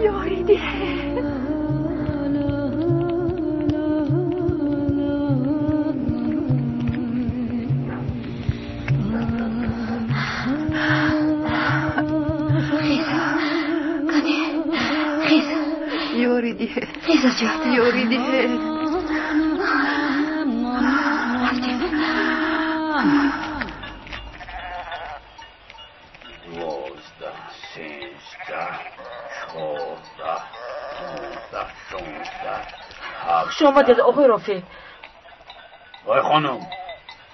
Ёрӣ диҳед. Ёрӣ диҳед. Хез аз ҷоят. Ёрӣ диҳед. Рафтем. 12, 13, 14, 15, 16, 17. Хуш омадед, оғои Рофеъ. Вой хонум,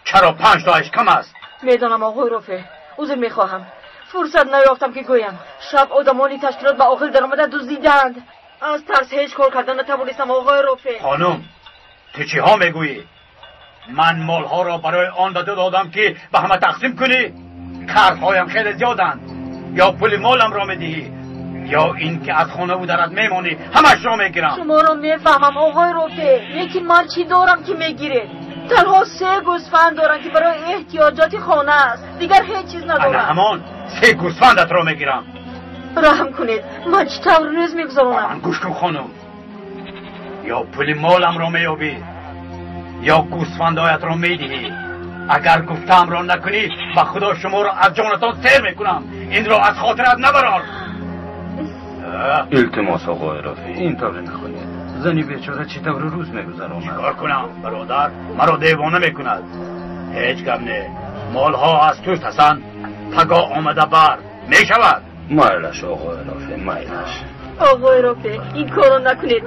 чаро 5 тоаш кам аст? Медонам, оғои Рофеъ, узр мехоҳам. Фурсат наёфтам ки гӯям. Шаб одамони ташкилот ба охир даромада дуздиданд. Аз тарс ҳеҷ кор кардан натавонистам, оғои Рофеъ. Хонум, ту чиҳо мегӯӣ? Ман молҳоро барои он ба ту додам, ки ба ҳама тақсим кунӣ. Қарзҳоям хеле зиёданд. Ё пули моламро медиҳӣ, ё ин ки аз хонаву дарат мемонӣ, ҳамашро мегирам. Шуморо мефаҳмам, оғои Рофеъ, лекин ман чӣ дорам ки мегиред? Танҳо 3 гӯсфанд дорам, ки барои эҳтиёҷоти хона аст. Дигар ҳеҷ чиз надорам. Ана ҳамон 3 гӯсфандатро мегирам. Раҳм кунед, ман чӣ тавр рӯз мегузаронам? Ман гӯш кун, хонум. Ё пули моламро меёбӣ, ё гӯсфандҳоятро медиҳӣ. Агар гуфтаамро накунӣ, ба худо шуморо аз ҷонатон сер мекунам. Инро аз хотират набарор. Илтимос, оғои Рофеъ, ин тавре накунед. Зани бечора чӣ тавр рӯз мегузаронад? Чӣ кор кунам, бародар? Маро девона мекунад. Ҳеҷ гап не. Молҳо аз туст, Ҳасан. Пагоҳ омада бар мешавад. Майлаш, оғои Рофеъ, майлаш. Оғои Рофеъ, ин корро накунед.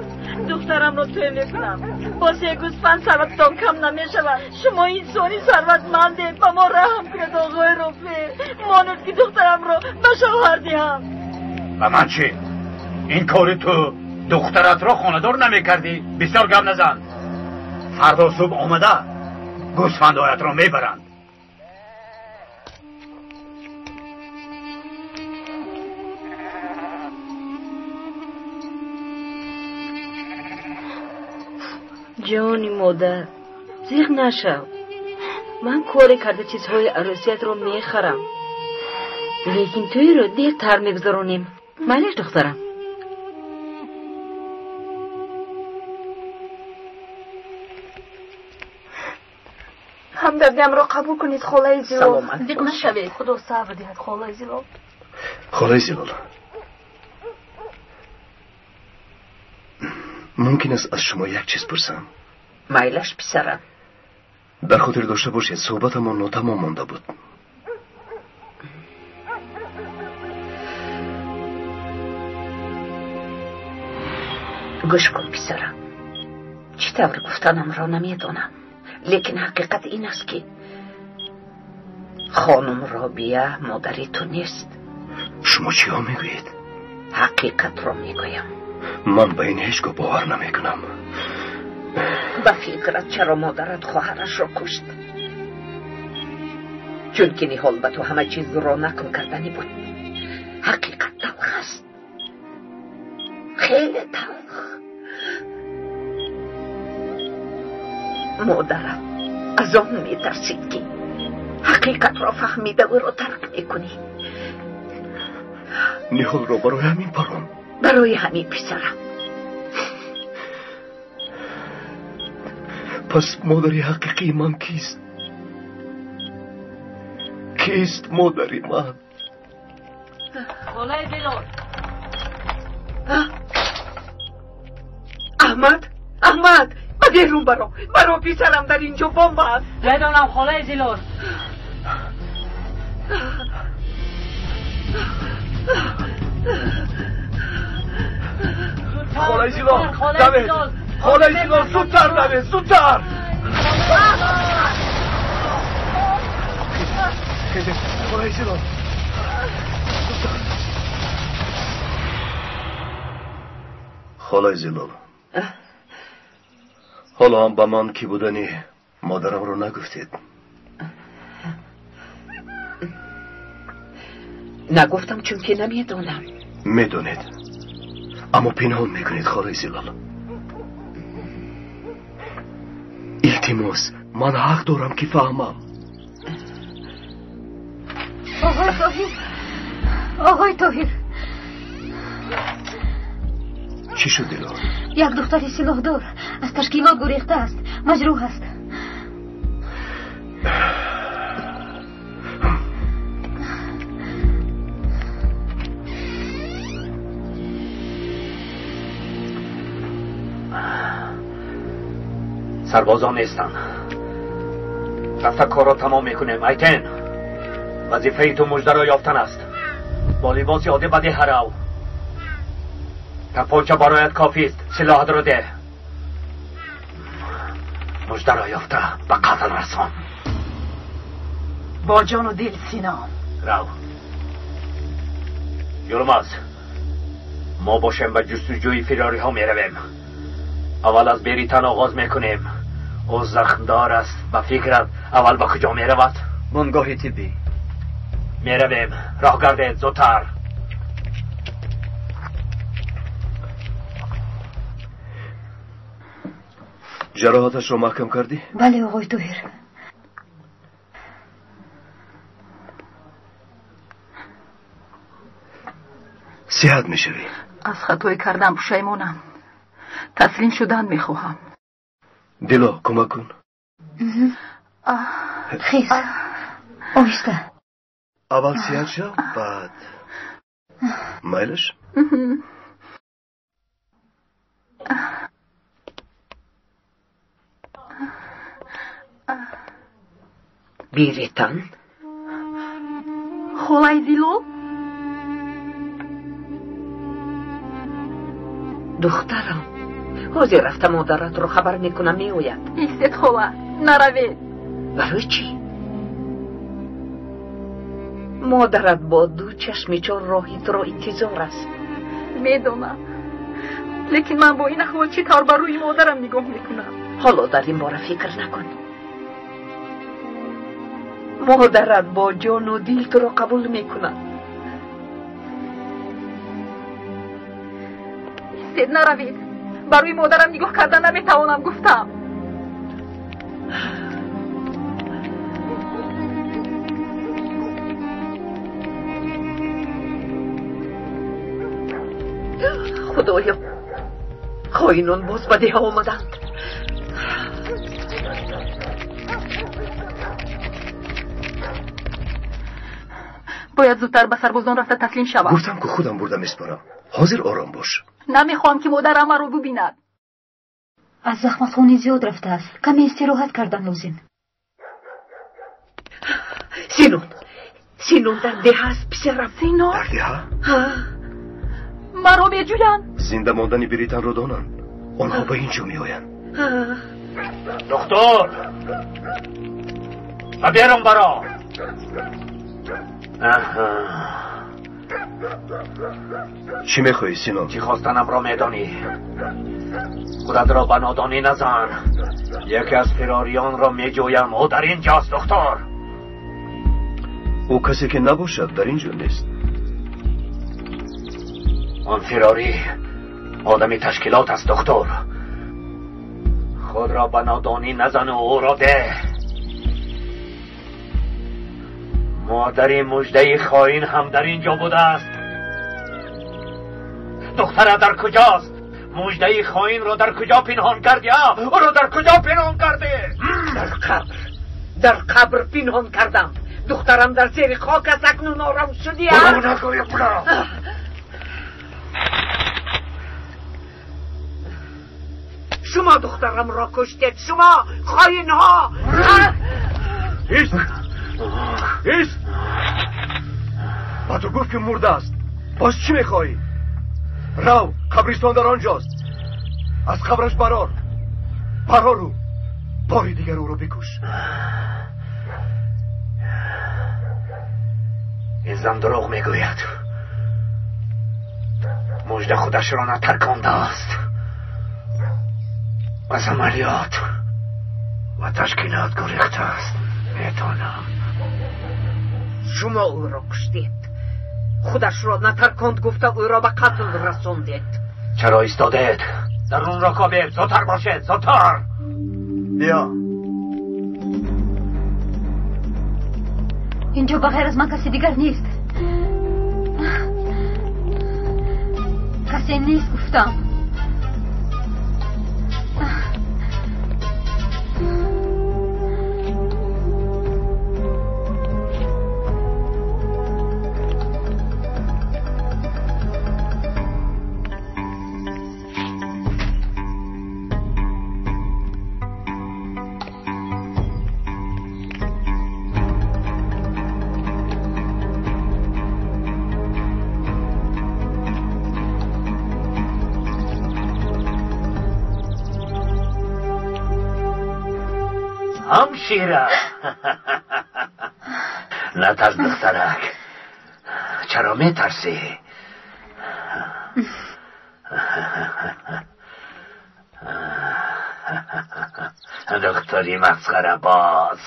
Духтарамро тӯй мекунам. Бо 3 гӯсфанд сарвататон кам намешавад. Шумо инсони сарватмандед. Ба мо раҳм кунед, оғои Рофеъ. Монед ки духтарамро ба шавҳар диҳам. Ба ман чӣ? Ин кори ту духтаратро хонадор намекардӣ. Бисёр гап назан. Фардо субҳ омада гӯсфандҳоятро мебаранд. Ҷони модар, зиқ нашав. Ман коре карда чизҳои арӯсиятро мехарам, лекин тӯйро дертар мегузаронем. Майлаш, духтарам? Ҳамдардиамро қабул кунед, холаи Зилол. Зиқ нашавед. Худо сабр диҳад, холаи Зилол. Холаи Зилол, мумкин аст аз шумо як чиз пурсам? Майлаш, писарам. Дар хотир дошта бошед, суҳбатамон нотамом монда буд. Гӯш кун, писарам. Чӣ тавр гуфтанамро намедонам, лекин ҳақиқат ин аст, ки хонум Робия модари ту нест. Шумо чиҳо мегӯед? Ҳақиқатро мегӯям. Ман ба ин ҳеҷ гоҳ бовар намекунам. Ба фикрат чаро модарат хоҳарашро кушт? Чунки Ниҳол ба ту ҳама чизро нақл карданӣ буд. Ҳақиқат талх аст, хеле талх. Модарат аз он метарсид, ки ҳақиқатро фаҳмида ӯро тарк мекунӣ. Ниҳолро барои ҳамин парон. Барои ҳамин, писарам. Пас модари ҳақиқии ман кист? Кист модари ман? Холаи Зилол. Аҳмад, Аҳмад, ба берун баро. Баро, писарам, дар инҷо бомба аст. Медонам, холаи Зилол. Холаи Зилол, давед! Холаи Зилол, зудтар давед, зудтар! Хезед, холаи Зилол, зудтар! Холаи Зилол, ҳоло ҳам ба ман кӣ будани модарамро нагуфтед. Нагуфтам, чунки намедонам. Медонед, аммо пинҳон мекунед, холаи Зилол. Илтимос, ман ҳақ дорам ки фаҳмам. Оғои Тоҳир, оғои Тоҳир. Чӣ шуд, Дило? Як духтари силоҳдор аз ташкилот гурехта аст, маҷрӯҳ аст. Сарбозон нестанд. Рафта корро тамом мекунем. Айтен, вазифаи ту муждаро ёфтан аст. Бо либоси оддӣ ба деҳа рав. Тапонча бароят кофист. Силоҳатро деҳ. Муждаро ёфта ба қатл расон. Бо ҷону дил, Синон. Рав. Юлмаз, мо бошем ба ҷустуҷӯи фирориҳо меравем. Аввал аз Беритан оғоз мекунем. Ӯ захмдор аст. Ба фикрат аввал ба куҷо меравад? Бунгоҳи тиббӣ. Меравем. Роҳ гардед, зудтар. Ҷароҳаташро маҳкам кардӣ? Бале, оғои Тоҳир. Сиҳат мешавӣ. Аз хатои кардам пушаймонам. Таслим шудан мехоҳам. Дило, кӯмак кун. Хез, оҳиста. Аввал сиҳат шав, баъд майлаш. Беритан? Холаи Зилол? Духтарам, ҳозир рафта модаратро хабар мекунам, меояд. Истед, хола, наравед. Барои чӣ? Модарат бо ду чашми чор роҳи туро интизор аст. Медонам, лекин ман бо ин аҳвол чӣ тавр ба рӯи модарам нигоҳ мекунам? Ҳоло дар ин бора фикр накун. Модарат бо ҷону дил туро қабул мекунад. Истед, наравед. Ба рӯи модарам нигоҳ карда наметавонам, гуфтам. Худоё, хоинон боз ба деҳа омаданд. Бояд зудтар ба сарбозон рафта таслим шавам. Гуфтам, ку худам бурда меспорам. Ҳозир ором бош. Намехоҳам, ки модарам маро бубинад. Аз захмат хуни зиёд рафтааст. Каме истироҳат кардан лозим. Синон, Синон дар деҳа аст, писарам. Синон? Дар деҳа? Маро меҷӯянд. Зинда мондани Беританро донанд. Онҳо ба ин ҷо меоянд. Духтур, ба берун баро. Чӣ мехоҳӣ, Синон? Чӣ хостанамро медонӣ. Худатро ба нодонӣ назан. Яке аз фирориёнро меҷӯям. Ӯ дар ин ҷост, духтур. Ӯ касе ки набошад, дар ин ҷо нест. Он фирорӣ одами ташкилот аст, духтур. Худро ба нодонӣ назану ӯро деҳ. Модари муждаи хоин ҳам дар ин ҷо будааст. Духтара дар куҷост? Муждаи хоинро дар куҷо пинҳон кардӣ? Ӯро дар куҷо пинҳон кардӣ? Дар қабр, дар қабр пинҳон кардам. Духтарам дар зери хок аст, акнун ором шудӣ? Шумо духтарамро куштед, шумо хоинҳо! Ист! Ист! Ба ту гуфт, ки мурда аст. Боз чӣ мехоҳӣ? Рав, қабристон дар он ҷост. Аз қабраш барор. Барору бори дигар ӯро бикуш. Ин зан дурӯғ мегӯяд. Мужда худашро натаркондааст. Аз амалиёт ва ташкилот гурехтааст. Медонам. Шумо ӯро куштед. Худашро натарконд гуфта ӯро ба қатл расондед. Чаро истодед? Дарунро кобед, зудтар бошед, зудтар. Биё. Инҷо ба ғайр аз ман касе дигар нест. Касе нест, гуфтам. Ҳамшира. Натарс духтарак. Чаро метарсӣ? Духтари масхарабоз.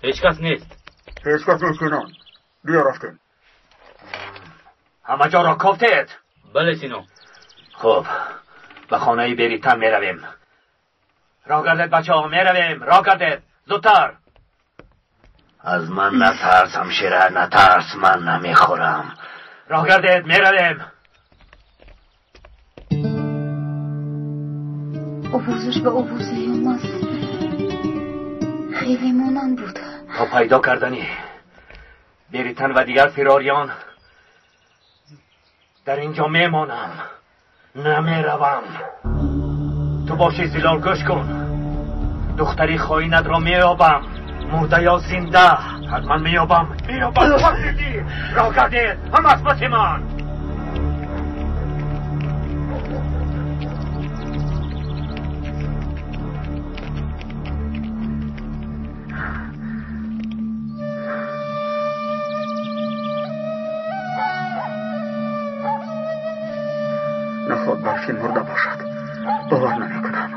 Ҳеҷ кас нест. Ҳеҷ кас нест, Синон. Биё рафтем. Ҳама ҷоро кофтед? Бале, Синон. Хуб, ба хонаи Беритан меравем. Роҳ гардед, бачаҳо, меравем. Роҳ гардед, зудтар. Аз ман натарс, ҳамшира, натарс, ман намехӯрам. Роҳ гардед, меравем. Овозаш ба овози Юлмаз хеле монанд буд. То пайдо кардани Беритан ва дигар фирориён дар инҷо мемонам, намеравам. Ту боши, Зилол, гӯш кун. Духтари хоинатро меёбам, мурда ё зинда, ҳатман меёбам, меёбам. Роҳ гардед, ҳама аз паси ман. Наход Барфин мурда бошад. Бовар намекунам.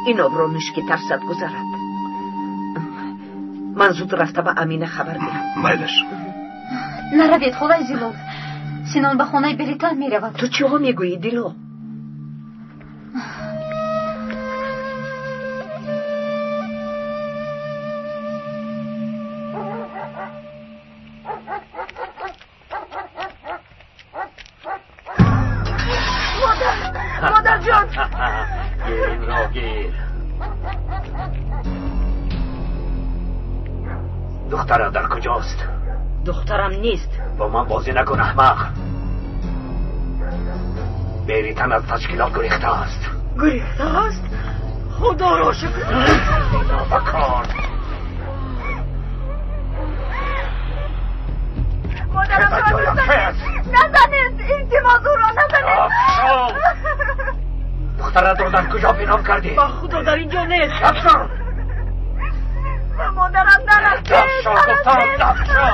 Ин обро нӯш, ки тарсат гузарад. Ман зуд рафта ба Амина хабар диҳам. Майлаш. Наравед, холаи Зилол. Синон ба хонаи Беритан меравад. Ту чиҳо мегӯӣ, Дило? Модарҷон! Гир инро, гир. Духтарат дар куҷост? Духтарам нест. Бо ман бозӣ накун, аҳмақ. Беритан аз ташкилот гурехтааст. Гурехтааст? Худоро шукр. Нобакор. Модарам, назанед! Илтимос, ӯро назанед! Духтаратро дар куҷо пинҳон кардӣ? Ба Худо, дар инҷо нест. Дафшо! Ба модарам нарафтед! Дафшо, гуфтам, дафшо!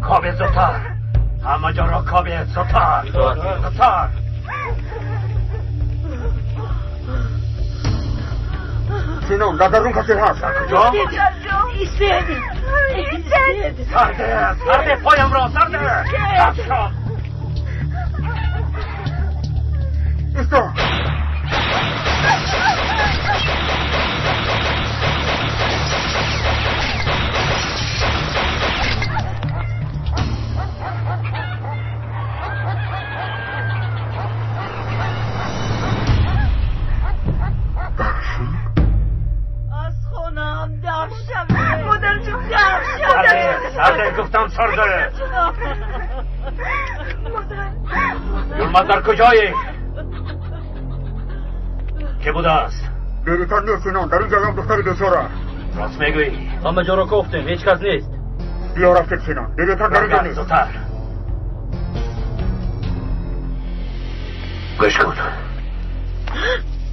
Кобе зудтар! Ҳама ҷоро кобе, зудтар! Зудтар! Синон, дар дарун касе ҳаст. Дар куҷо? Истед! Истед! Сарде, сарде, поямро, сарде! Дафшо! Исто! Барфин? Аз хонаам даф шавед! Модарҷон, даф шавед! Сарде, гуфтам, сарде! Юлмаз, дар куҷоӣ? Ке будааст? Беритан нест, Синон. Дар инҷо як духтари бечора. Рост мегӯӣ. Ҳама ҷоро кофтем, ҳеҷ кас нест. Биё рафтед, Синон. Беритан дар инҷо нест. Зудтар. Гӯш кун.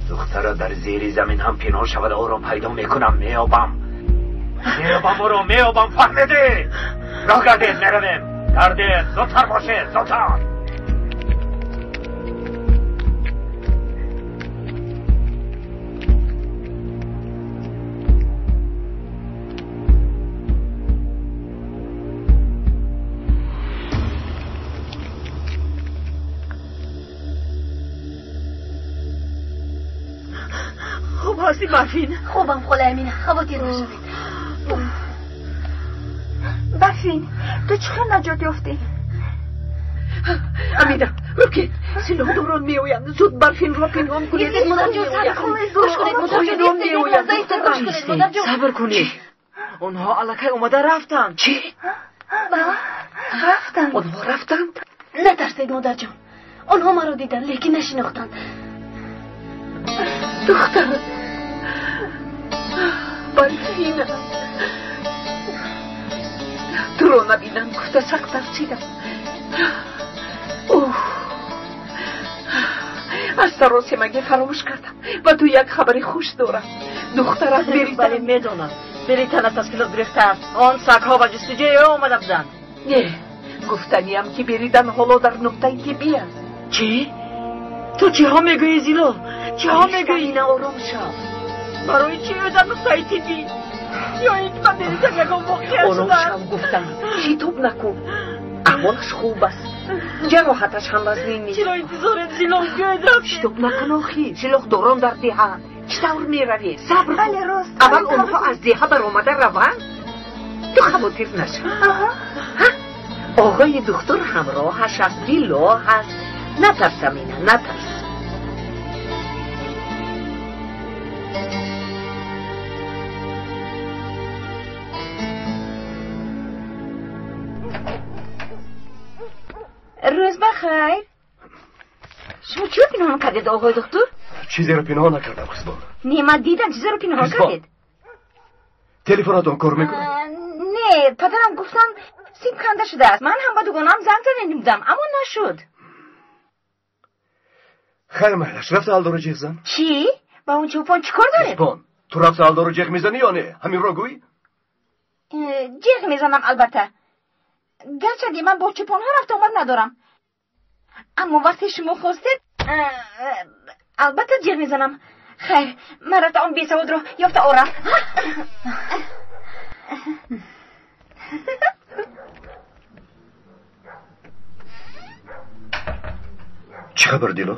Духтара дар зери замин ҳам пинҳон шавад, ӯро пайдо мекунам, меёбам. Меёбам ӯро, меёбам, фаҳмидӣ? Роҳ гардед, меравем. Гардед, зудтар бошед, зудтар. Хуб ҳасти, Барфин? Хубам, холаи Амина, хавотир нашавед. Барфин, ту чӣ хел наҷот ёфтӣ? Амина, рукед, силоҳдорон меоянд. Зуд Барфинро пинҳон кунед. Истед, модарҷон, сабр кунед. Гӯш кунед, модарҷон, истед, як лаҳза истед, гӯш кунед, модарҷон. Сабр кунед. Онҳо аллакай омада рафтанд. Чӣ? Рафтанд. Онҳо рафтанд? Натарсед, модарҷон. Онҳо маро диданд, лекин нашинохтанд. Духтарам. Барфина, туро набинам гуфта сахт тарсидам. Оҳ, аз саросемагӣ фаромӯш кардам. Ба ту як хабари хуш дорам. Духтарат Беритан. Бале, медонам. Беритан аз ташкилот гирифтааст. Он сагҳо ба ҷустуҷӯи ӯ омада буданд. Не, гуфтаниям ки Беритан ҳоло дар нуқтаи тиббӣ аст. Чӣ? Ту чиҳо мегӯӣ, Зило? Чиҳо мегӯӣ? Ина, ором шав. Барои чӣ ӯ дар нуқтаи тиббӣ? Ё ин ки ба Беритан ягон воқеа Ором шудааст? шав гуфтам. Шитоб накун. Аҳволаш хуб аст. Ҷароҳаташ ҳам вазнин нест. Чиро интизорем, Зило? Гӯед, рафтем. Шитоб накун охир. Силоҳдорон дар деҳаанд. Чӣ тавр меравӣ? Сабр кун. Бале, рост. Аввал онҳо аз деҳа баромада раванд. Ту хавотир нашав. Оғои духтур ҳамроҳаш аст, Дило ҳаст. Натарс, Амина, натарс. Рӯз бахайр. Шумо чиро пинҳон кардед, оғои духтур? Чизеро пинҳон накардам, Қизбон. Не, ман дидам, чизеро пинҳон Қизбон. кардед. Телефонатон кор мекунад? Не, падарам гуфтанд сим канда шудааст. Ман ҳам ба дугонаам занг зада будам, аммо нашуд. Хайр, майлаш, рафта алдору ҷеғ зан. Чӣ? Ба он чӯпон чӣ кор доред? Қизбон, ту рафта алдору ҷеғ мезанӣ ё не? Ҳаминро гӯй. Ҷеғ мезанам, албатта. Гарчанде ман бо чӯпонҳо рафта омад надорам. Аммо вақте шумо хостед, албатта ҷеғ мезанам. Хайр, ман рафта он бесаводро ёфта орам. Чӣ хабар, Дило?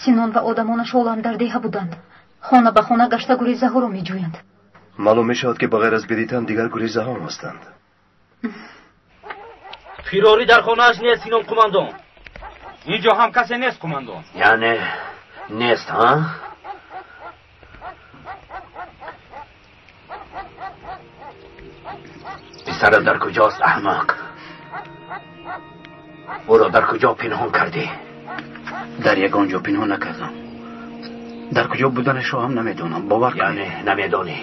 Синон ва одамонаш ҳолам дар деҳа буданд. Хона ба хона гашта гурезаҳоро меҷӯянд. Маълум мешавад, ки ба ғайр аз Беритан дигар гурезаҳо ҳастанд. Фирорӣ дар хонааш нест, Синон қумандон. Инҷо ҳам касе нест, қумандон. Яъне нест, ҳа? Писарат дар куҷост, аҳмақ? Ӯро дар куҷо пинҳон кардӣ? Дар ягон ҷо пинҳон накардам. Дар куҷо буданашро ҳам намедонам. Бовар кунед. Яъне намедонӣ.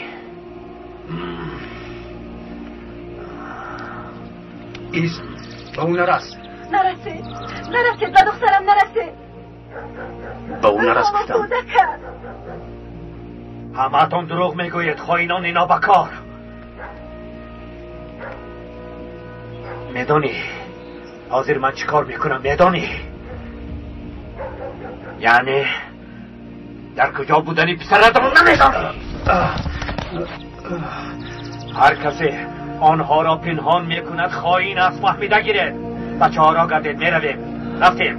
Ист, ба ӯ нарас. Нарасед, нарасед, ба духтарам нарасед. Ба ӯ нарас гуфтам. Кӯдакам. Ҳамаатон дурӯғ мегӯед, хоинони нобакор. Медонӣ ҳозир ман чӣ кор мекунам, медонӣ? Яъне дар куҷо будани писаратро намедонӣ. Ҳар касе онҳоро пинҳон мекунад хоин аст, фаҳмида гиред. Бачаҳоро гардед, меравем. Рафтем.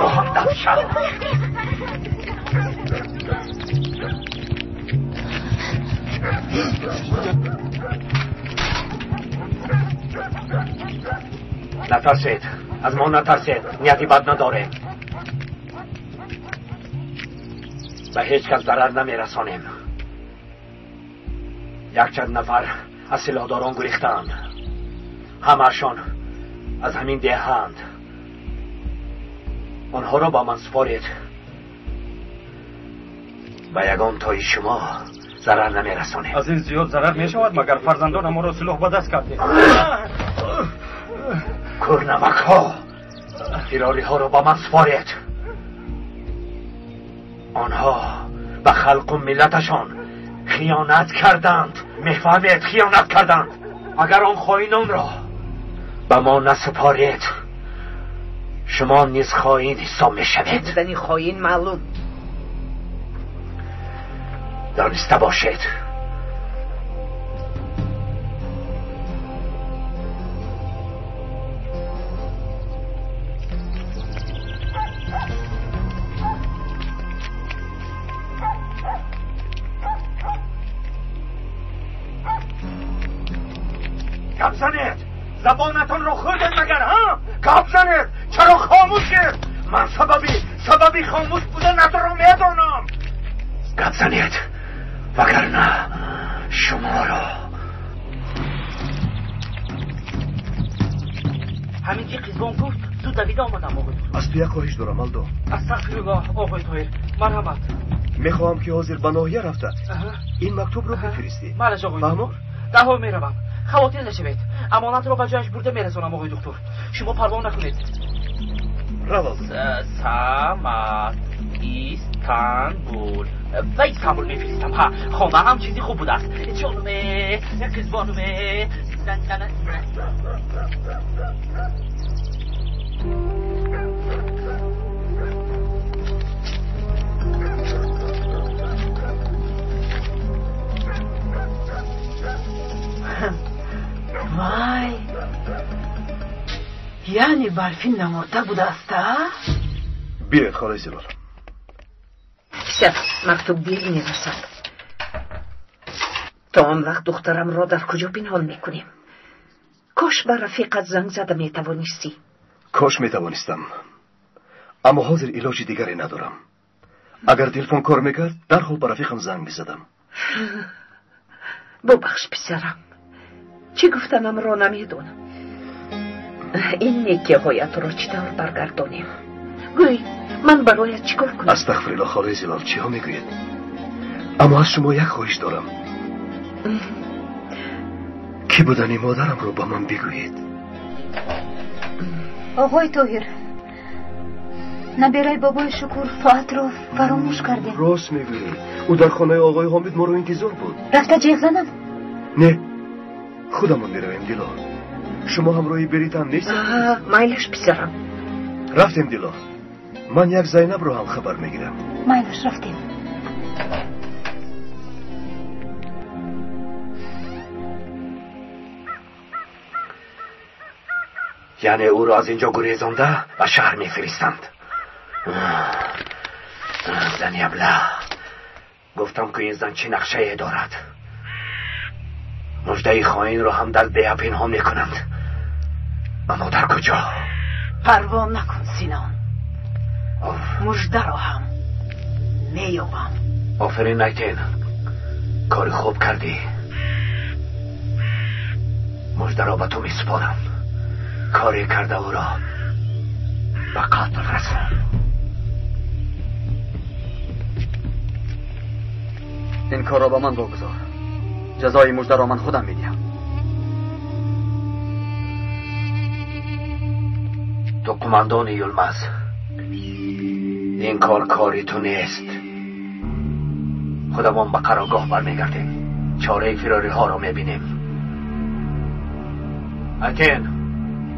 Роҳам дафшад. Натарсед, аз мо натарсед, нияти бад надорем. Ба ҳеҷ кас зарар намерасонем. Якчанд нафар аз силоҳдорон гурехтаанд. Ҳамаашон аз ҳамин деҳаанд. Онҳоро ба ман супоред. Ба ягон тои шумо зарар намерасонем. Аз ин зиёд зарар мешавад, магар фарзандон моро силоҳ ба даст кардем. Кӯрнамакҳо, фирориҳоро ба ман супоред. Онҳо ба халқу миллаташон хиёнат карданд. Мефаҳмед, хиёнат карданд. Агар он хоинонро ба мо насупоред, шумо низ хоин ҳисоб мешавед. Будани хоин маълум. Дониста бошед. گپ زنید، زبانتان رو خوردن مگر ها؟ گپ زنید، چرا خاموشید؟ من سببی خاموش بودنت رو میدانم. گپ زنید وگرنه شما را. همین که قیزبان گفت Зуд давида омадам, оғои доктор. Аз ту як хоҳиш дорам, Алдо. Астағфируллоҳ, оғои Тоҳир. Марҳамат. Мехоҳам ки ҳозир ба ноҳия рафта ин мактубро бифиристӣ. Малаш, оғои доктор. Дарҳол меравам. Хавотир нашавед. Амонатро ба ҷояш бурда мерасонам, оғои доктор. Шумо парво накунед. Рав, Алдо. Самат Истанбул. Ба Истанбул мефиристам. Ҳа, хона ҳам чизи хуб будааст. Ҷонуме, қизбонуме. Вай, яъне Барфин намурда будааст, а? Биёед, холаи Зилол. Шаб мактуб дер мерасад. То он вақт духтарамро дар куҷо пинҳон мекунем? Кош ба рафиқат занг зада метавонистӣ. Кош метавонистам, аммо ҳозир илоҷи дигаре надорам. Агар телефон кор мекард, дарҳол ба рафиқам занг мезадам. Бубахш, писарам, чӣ гуфтанамро намедонам. Ин некиҳоятро чӣ тавр баргардонем? Гӯй, ман бароят чӣ кор кунам? Астағфируллоҳ, холаи Зилол, чиҳо мегӯед? Аммо аз шумо як хоҳиш дорам. Кӣ будани модарамро ба ман бигӯед. Оғои Тоҳир, набераи бобои Шукур Фоатро фаромӯш кардем. Рост мегӯӣ. Ӯ дар хонаи оғои Ҳомид моро интизор буд. Рафта ҷеғ занам? Не, худамон меравем, Дило. Шумо ҳамроҳи Беритан нестед? Майлаш, писарам. Рафтем, Дило. Ман як Зайнабро ҳам хабар мегирам. Майлаш, рафтем. Яъне ӯро аз инҷо гурезонда ба шаҳр мефиристанд. Зани абла, гуфтам ки ин зан чӣ нақшае дорад. Муждаи хоинро ҳам дар деҳа пинҳон мекунанд. Аммо дар куҷо? Парво накун, Синон. Муждаро ҳам меёбам. Офарин, Айтен, кори хуб кардӣ. Муждаро ба ту месупорам. Коре карда ӯро ба қатл расон. Ин корро ба ман вогузор. Ҷазои муждаро ман худам медиҳам. Ту қумандони Юлмаз, ин кор кори ту нест. Худамон ба қароргоҳ бармегардем, чораи фирориҳоро мебинем. Айтен,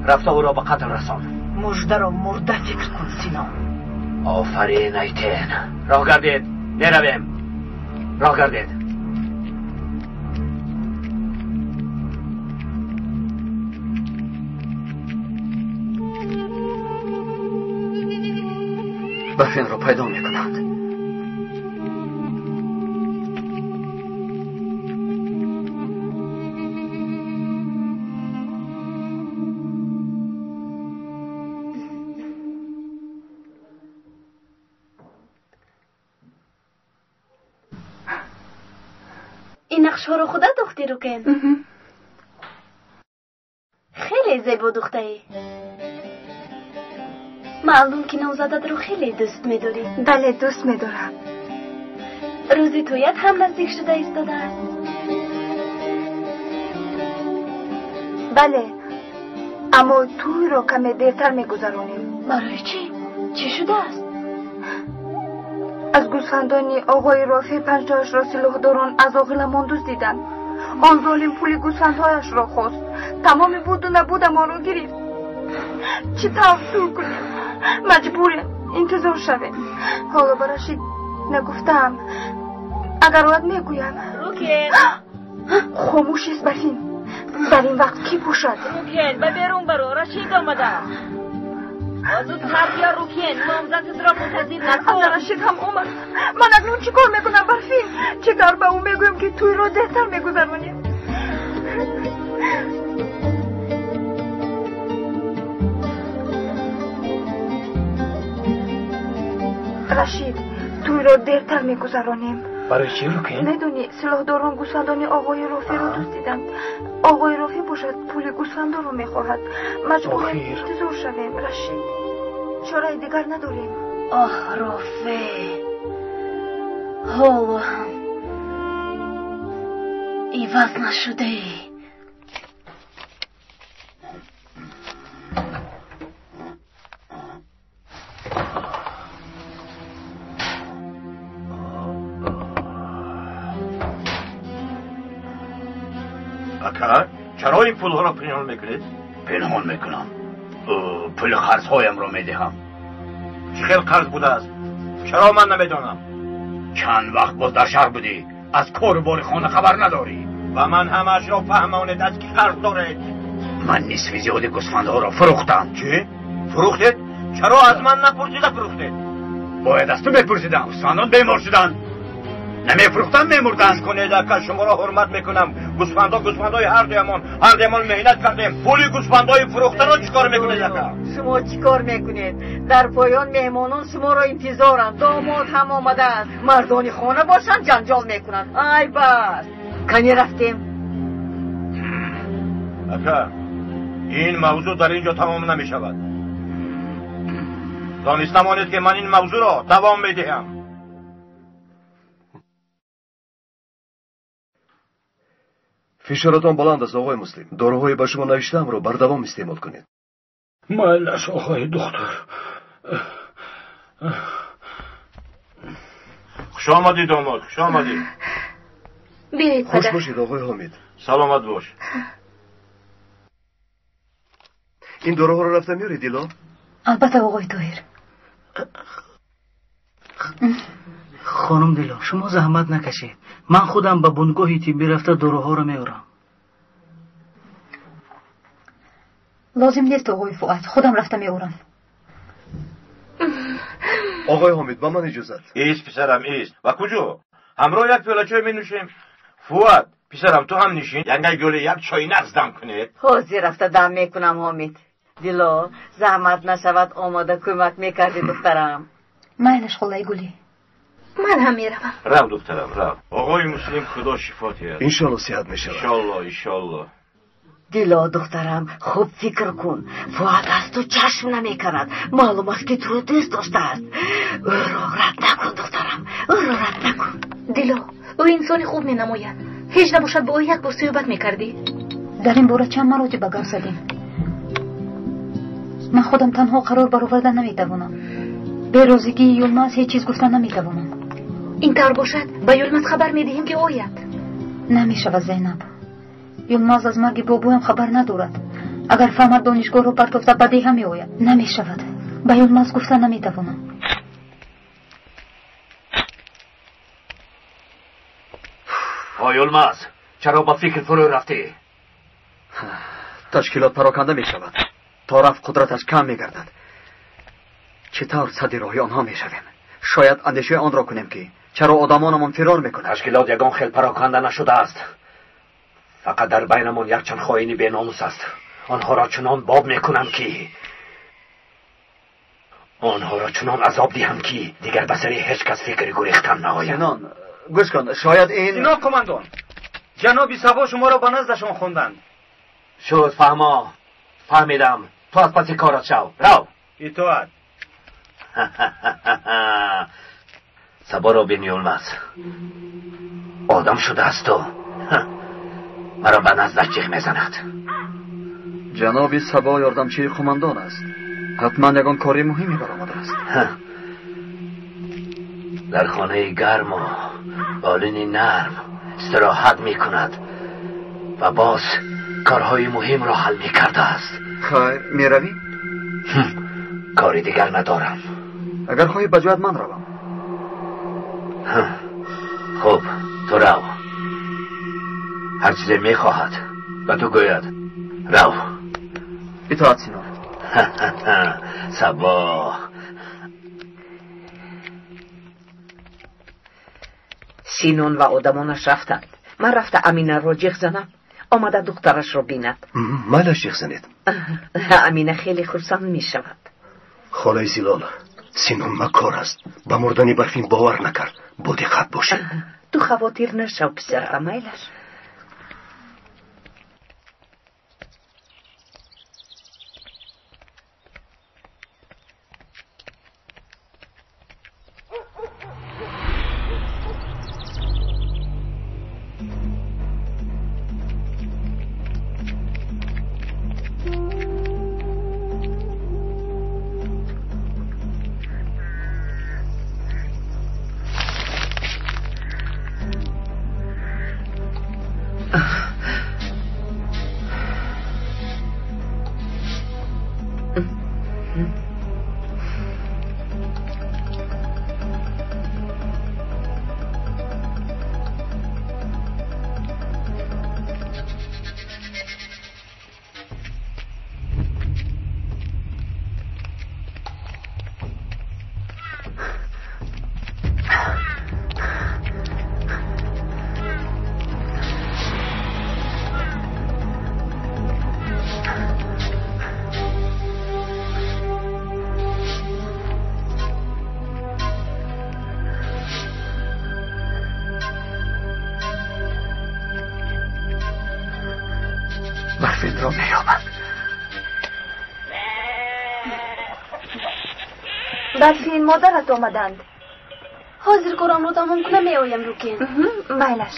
рафта ӯро ба қатл расон. Муждаро мурда фикр кун, Синон. Офарин, Айтен. Роҳ гардед, меравем. Роҳ гардед. Барфинро пайдо мекунанд. Ин нақшҳоро худат духтӣ, Рукен? Хеле зебо духтаӣ. Маълум ки номзадатро хеле дӯст медорӣ. Бале, дӯст медорам. Рӯзи тӯят ҳам наздик шуда истодааст. Бале, аммо тӯйро каме дертар мегузаронем. Барои чӣ? Чӣ шудааст? Аз гӯсфандони оғои Рофеъ панҷтояшро силоҳдорон аз оғиламон дуздиданд. Он золим пули гӯсфандҳояшро хост. Тамоми буду набудамонро гирифт. Чӣ тавр тӯй кунем? Маҷбурем, интизор шавем. Ҳоло ба Рашид нагуфтаам. Агар ояд мегӯям. Рукен! Хомӯш ист, Барфин. Дар ин вақт кӣ бошад? Рукен, ба берун баро, Рашид омадааст. Зудтар биё, Рукен, номзадатро мунтазир накун. Ана Рашид ҳам омад. Ман акнун чӣ кор мекунам, Барфин? Чӣ тавр ба ӯ мегӯям, ки тӯйро дертар мегузаронем? Рашид, тӯйро дертар мегузаронем. Барои чӣ, Рукин? Медонӣ, силоҳдорон гӯсфандони оғои Рофеъро дуздиданд. Оғои Рофеъ бошад пули гӯсфандонро мехоҳад. Маҷбурем интизор шавем, Рашид. Чораи дигар надорем. Оҳ, Рофеъ, ҳоло ҳам иваз нашудаӣ. Ака, чаро ин пулҳоро пинҳон мекунед? Пинҳон мекунам. Пули қарзҳоямро медиҳам. Чӣ хел қарз будааст? Чаро ман намедонам? Чанд вақт боз дар шаҳр будӣ, аз кору бори хона хабар надорӣ. Ба ман ҳамаашро фаҳмонед, аз кӣ қарз доред? Ман нисфи зиёди гӯсфандҳоро фурӯхтам. Чӣ? Фурӯхтед? Чаро аз ман напурсида фурӯхтед? Бояд аз ту мепурсидам. Гӯсфандон бемор шуданд. Намефурӯхтам, мемурданд. Гӯш кунед, ака, шуморо ҳурмат мекунам. Гӯсфандо гӯсфандои ҳардуямон, ҳардуямон меҳнат кардем. Пули гӯсфандои фурӯхтаро чӣ кор мекунед, ака? Шумо чӣ кор мекунед? Дар поён меҳмонон шуморо интизоранд. Домод ҳам омадааст. Мардони хона бошанд, ҷанҷол мекунанд. Ай бас, кани рафтем. Ака, ин мавзӯъ дар ин ҷо тамом намешавад. Дониста монед, ки ман ин мавзӯъро давом медиҳам. Фишоратон баланд аст, оғои Муслим. Доруҳои ба шумо навиштаамро бардавом истеъмол кунед. Майлаш, оғои духтур. Хуш омадӣ, домод, хуш омадӣ. Биёед, Хуш бошед, оғои Ҳомид. Саломат бош. Ин доруҳоро рафта меорӣ, Дило? Албатта, оғои Тоҳир. Хонум Дило, шумо заҳмат накашед. Ман худам ба бунгоҳи тиббӣ рафта доруҳоро меорам. Лозим нест, оғои Фуад, худам рафта меорам. Оғои Ҳомид, ба ман иҷозат. Ист, писарам, ист. Ва куҷо? Ҳамроҳ як пиёла чой менӯшем. Фуад, писарам, ту ҳам нишин. Янгай гӯли як чойи нағз дам кунед. Ҳозир рафта дам мекунам, Ҳомид. Дило, заҳмат нашавад, омода кӯмак мекардӣ, духтарам. Майлаш, холаи Гулӣ. Ман ҳам меравам. Рав, духтарам, рав. Оғои Муслим, худо шифо диҳад. Иншоалло сиҳат мешавад. Иншоалло, иншоалло. Дило, духтарам, хуб фикр кун. Фуад аз ту чашм намекунад. Маълум аст, ки туро дӯст доштааст. Ӯро рад накун, духтарам, ӯро рад накун. Дило, ӯ инсони хуб менамояд. Ҳеҷ набошад, бо ӯ як бор суҳбат мекардӣ. Дар ин бора чанд маротиба гап задем. Ман худам танҳо қарор бароварда наметавонам. Берозигии Юлмаз ҳеҷ чиз гуфта наметавонам. Ин тавр бошад, ба Юлмаз хабар медиҳем, ки ояд. Намешавад, Зайнаб. Юлмаз аз марги бобоям хабар надорад. Агар фаҳмад, донишгоҳро партофта ба деҳа меояд. Намешавад. Ба Юлмаз гуфта наметавонам. Ҳо, Юлмаз, чаро ба фикр фурӯ рафтӣ? Ташкилот пароканда мешавад. То рафт қудраташ кам мегардад. Чӣ тавр садди роҳи онҳо мешавем? Шояд андешаи онро кунем, ки чаро одамонамон фирор мекунанд. Ташкилот ягон хел пароканда нашудааст. Фақат дар байнамон якчанд хоини беномус аст. Онҳоро чунон боб мекунам, ки онҳоро чунон азоб диҳам, ки дигар ба сари ҳеҷ кас фикри гурехтан наояд. Синон, гӯш кун, шояд ин Синон командон, ҷаноби Сабо шуморо ба наздашон хонданд. Шуд, фаҳмо, фаҳмидам. Ту аз паси корат шав. Рав. Итоат. Саборо бин, Юлмаз. Одам шудаасту маро ба наздаш ҷиғ мезанад. Ҷаноби Сабо ёрдамчии қумандон аст. Ҳатман ягон кори муҳиме баромадааст. Дар хонаи гарму болини нарм истироҳат мекунад ва боз корҳои муҳимро ҳал мекардааст. Хайр, меравӣ? Кори дигар надорам. Агар хоҳӣ, ба ҷоят ман равам. Хуб, ту рав. Ҳар чизе мехоҳад ба ту гӯяд. Рав. Итоат, Синон. Сабо. Синон ва одамонаш рафтанд. Ман рафта Аминаро ҷиғ занам. Омада духтарашро бинад. Майлаш, ҷиғ занед. Амина хеле хурсанд мешавад. Холаи Зилол, Синон макор аст. Ба мурдани Барфин бовар накард. Бо диққат бошед. Ту хавотир нашав, писарам, майлаш. Барфин, модарат омаданд. Ҳозир корамро тамом кунам, меоям, Рукин. Майлаш.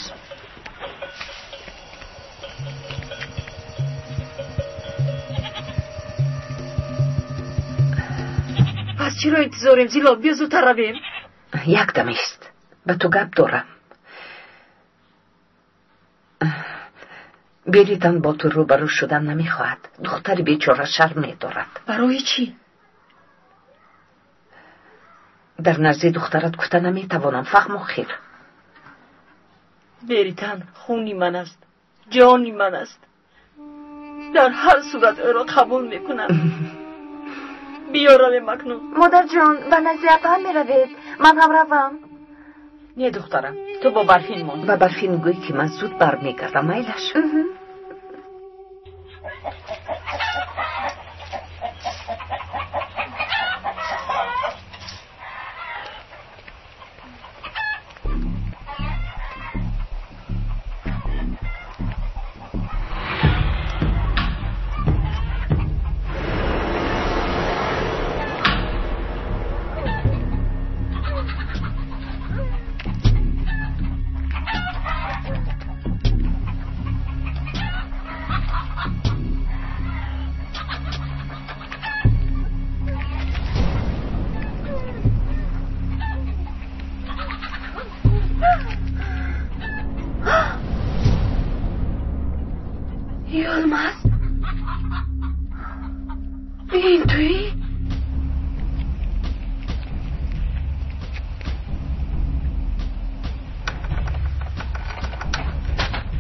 Пас чиро интизорем, Зилол? Биё зудтар равем. Як дам ист, ба ту гап дорам. Беритан бо ту рӯбарӯ шудан намехоҳад. Духтари бечора шарм медорад. Барои чӣ? Дар назди духтарат гуфта наметавонам, фаҳму хир. Беритан хуни ман аст, ҷони ман аст. Дар ҳар сурат ӯро қабул мекунам. Биё равем акнун. Модарҷон, ба назди апаам меравед? Ман ҳам равам. Не, духтарам, ту бо Барфин мон. Ба Барфин гӯй, ки ман зуд бармегардам, майлаш. Yılmaz? Ин туӣ?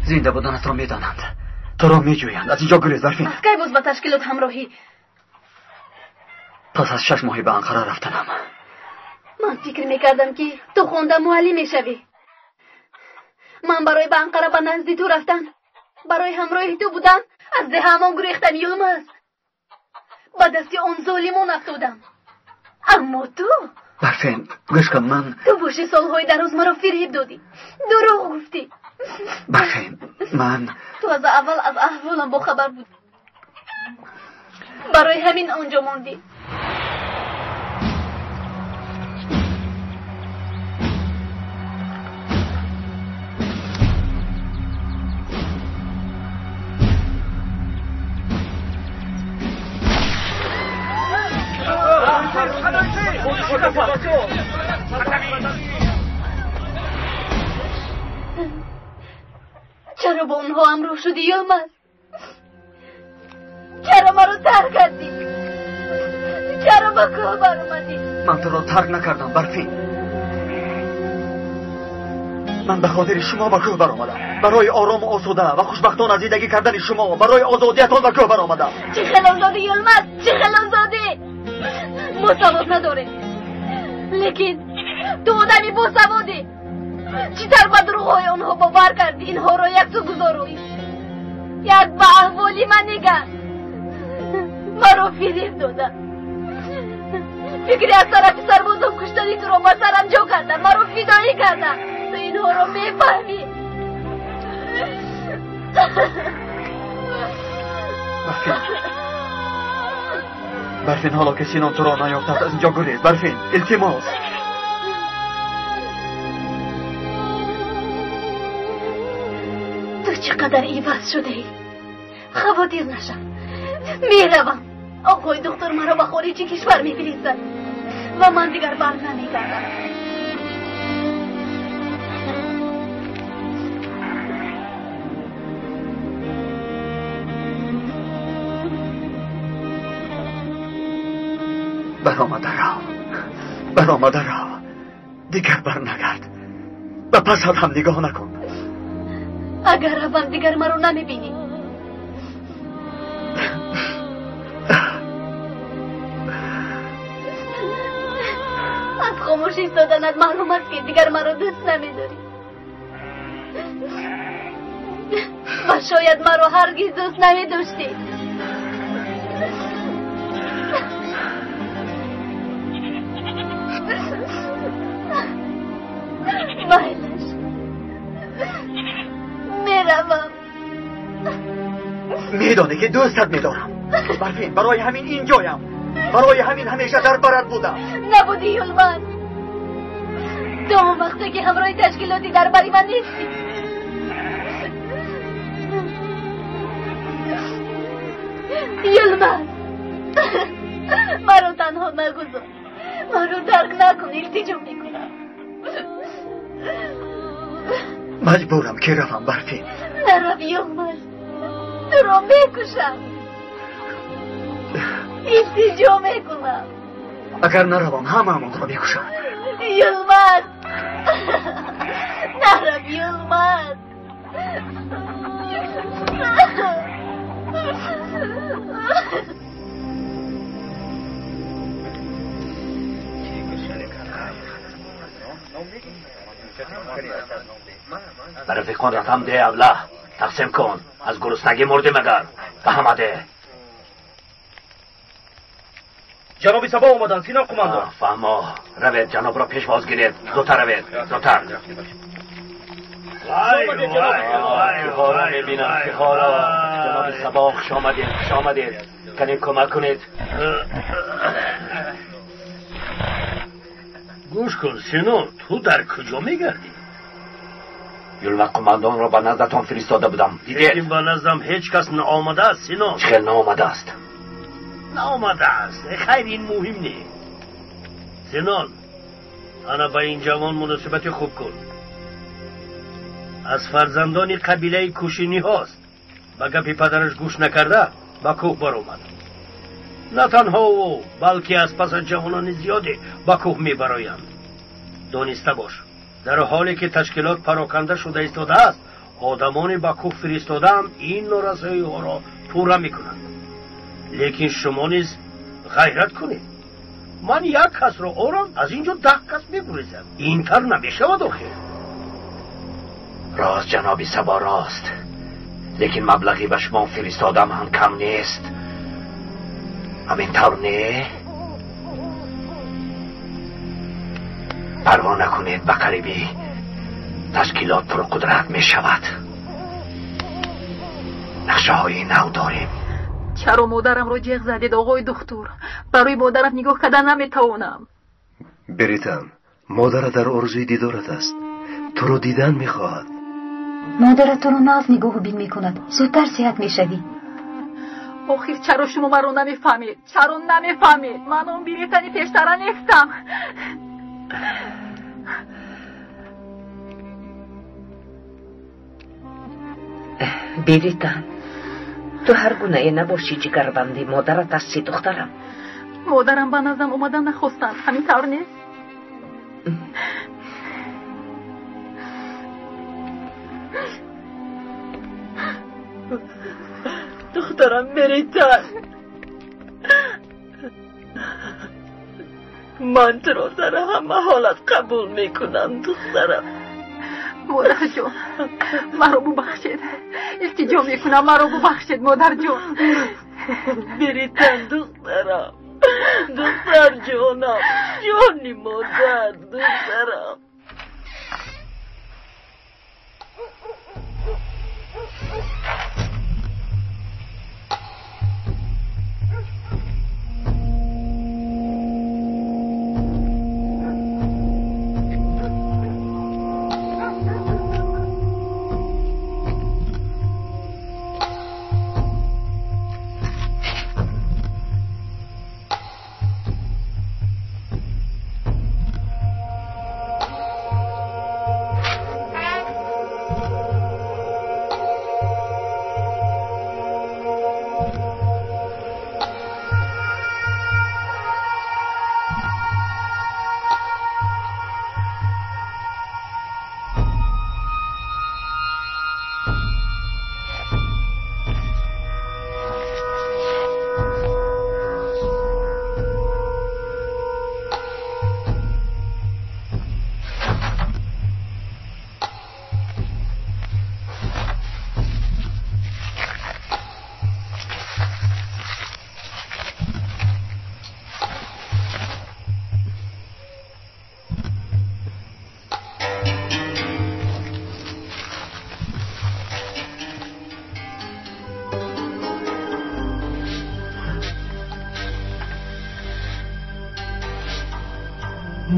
Зинда буданатро медонанд, туро меҷӯянд. Аз инҷо гурез, Барфин. Аз кай боз ба ташкилот ҳамроҳӣ? Пас аз 6 моҳи ба Анқара рафтанам. Ман фикр мекардам, ки ту хонда муаллим мешавӣ. Ман барои ба Анқара ба назди ту рафтан, барои ҳамроҳи ту будан аз деҳаамон гурехтам, Юлмаз. Ба дасти он золимон афтодам. Аммо ту... Барфин, гӯш кун, ман... Ту боши солҳои дароз маро фиреб додӣ, дурӯғ гуфтӣ. Барфин, ман... Ту аз аввал аз аҳволам бохабар будӣ. Барои ҳамин онҷо мондӣ. Чаро бо онҳо ҳамроҳ шудӣ, Йилмаз? Чаро маро тарк кардӣ? Чаро ба кӯҳ баромадӣ? Ман туро тарк накардам, Барфин. Ман ба хотири шумо ба кӯҳ баромадам. Барои орому осуда ва хушбахтона зиндагӣ кардани шумо, барои озодиятон ба кӯҳ баромадам. Чӣ хел озодӣ, Йилмаз? Чӣ хел озодӣ? Мо савод надорем, лекин ту одами босаводӣ. Чӣ тавр ба дурӯғҳои онҳо бовар кардӣ? Инҳоро як су гузорӣ, як ба аҳволи ман нигар. Маро фиреб дода. Фикри аз тарафи сарбозон куштани туро ба сарам ҷо кардам. Маро фидоӣ кардам. Ту ин инҳоро мефаҳмӣ. Барфин, ҳоло ки Синон туро наёфтааст, аз инҷо гурез. Барфин, илтимос. Ту чӣ қадар иваз шудаӣ. Хавотир нашав, меравам. Оқои духтур маро ба хориҷи кишвар мефиристад ва ман дигар бар намегардам. Баромада рав, баромада рав, дигар бар нагард, ба пасат ҳам нигоҳ накун. Агар равам дигар маро намебинӣ. Аз хомӯш истоданат маълум аст ки дигар маро дӯст намедорӣ ва шояд маро ҳаргиз дӯст намедоштӣ. Майлаш, меравам. Медонӣ ки дӯстат медорам. Барфин, барои ҳамин инҷоям, барои ҳамин ҳамеша дар барат будам. Набудӣ Юлмаз, то он вақте ки ҳамроҳи ташкилоти дар бари ман нестӣ. Юлмаз, маро танҳо нагузор, маро тарк накун, илтиҷо мекунам. Маҷбурам ки равам, Барфин. Нарав Юлмаз, туро мекушам. Илтиҷо мекунам. Агар наравам, ҳамаамонро мекушам. Юлмаз, нарав Юлмаз. Ба рафиқон ратам де, аблаҳ, тақсим кун. Аз гуруснагӣ мурдӣ магар? Ба ҳама де. Ҷаноби Сабо омаданд, Синон қумандон. Фаҳмо, равед, ҷанобро пешвоз гиред. Зудтар равед, зудтар. Киҳоро мебинам, киҳоро. Ҷаноби Сабо, хуш омадед, хуш омадед. Кане кӯмак кунед. Гӯш кун, Синон, ту дар куҷо мегардӣ? Юлмак қумандонро ба наздатон фиристода будам. Дидед? Лекин ба наздам ҳеҷ кас наомадааст, Синон. Чӣ хел наомадааст? Наомадааст. Хайр, ин муҳим нест. Синон, ана ба ин ҷавон муносибати хуб кун. Аз фарзандони қабилаи кӯшиниҳост. Ба гапи падараш гӯш накарда ба кӯҳ баромад. На танҳо ӯ, балки аз паса ҷавонони зиёде ба кӯҳ мебароянд. Дониста бош, дар ҳоле ки ташкилот пароканда шуда истодааст, одамоне ба кӯҳ фиристодаам ин норасоиҳоро пурра мекунанд. Лекин шумо низ ғайрат кунед. Ман як касро орам, аз ин ҷо 10 кас мегурезад. Ин тар намешавад охир. Рост, ҷаноби Сабо, рост. Лекин маблағи ба шумо фиристодам ҳам кам нест. Ҳамин тавр не? Парво накунед, ба қарибӣ ташкилот пурқудрат мешавад. Нақшаҳои нав дорем. Чаро модарамро ҷеғ задед, оғои духтур? Барои модарат нигоҳ карда наметавонам. Беритан, модарат дар орзуи дидорат аст. Туро дидан мехоҳад. Модарат туро нағз нигоҳу бин мекунад. Зудтар сиҳат мешавӣ. Охир чаро шумо маро намефаҳмед? Чаро намефаҳмед? Ман он Беритани пештара нестам. Беритан, ту ҳар гунае набошӣ ҷигарбанди модарат ҳастӣ, духтарам. Модарам ба наздам омада нахостанд, ҳамин тавр нест? Духтарам Беритан, ман туро дар ҳама ҳолат қабул мекунам, духтарам. Модарҷон, маро бубахшед. Илтиҷо мекунам, маро бубахшед, модарҷон. Беритан, духтарам, духтарҷонам, ҷони модар, духтарам.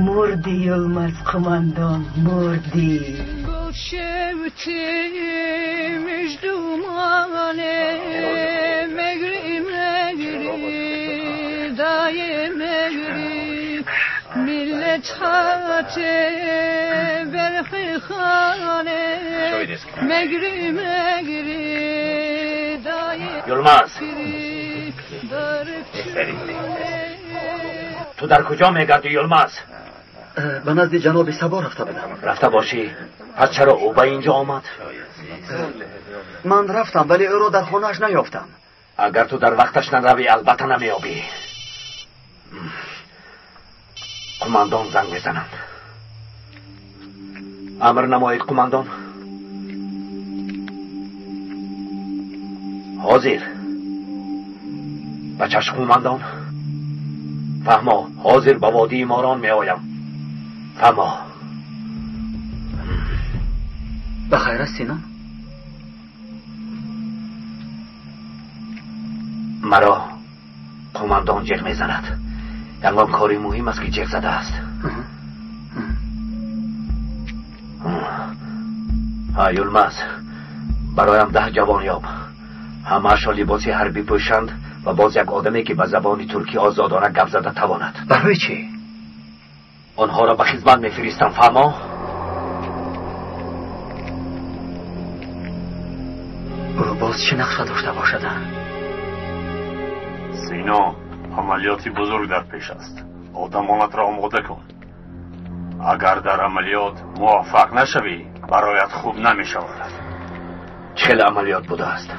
Мурди, Юлмаз қумандон, мурди. Юлмаз, ту дар куҷо мегардӣ, Юлмаз? Ба назди ҷаноби Сабо рафта будам. Рафта бошӣ, пас чаро ӯ ба инҷо омад? Ман рафтам, вале ӯро дар хонааш наёфтам. Агар ту дар вақташ наравӣ, албатта намеёбӣ. Қумандон занг мезананд. Амр намоед, қумандон. Ҳозир. Ба чашм, қумандон. Фаҳмо, ҳозир ба водии Морон меоям. Фаҳмо. Ба хайр аст, Синон? Маро қумандон ҷеғ мезанад. Ягон кори муҳим аст, ки ҷеғ задааст. Ҳа, Юлмаз, бароям 10 ҷавон ёб. Ҳамаашон либоси ҳарбӣ пӯшанд ва боз як одаме, ки ба забони туркӣ озодона гап зада тавонад. Барои чӣ? Онҳоро ба хизмат мефиристам, фаҳмо? Ӯ боз чӣ нақша дошта бошад? Сино, амалиёти бузург дар пеш аст. Одамонатро омода кун. Агар дар амалиёт муваффақ нашавӣ, бароят хуб намешавад. Чӣ хел амалиёт будааст?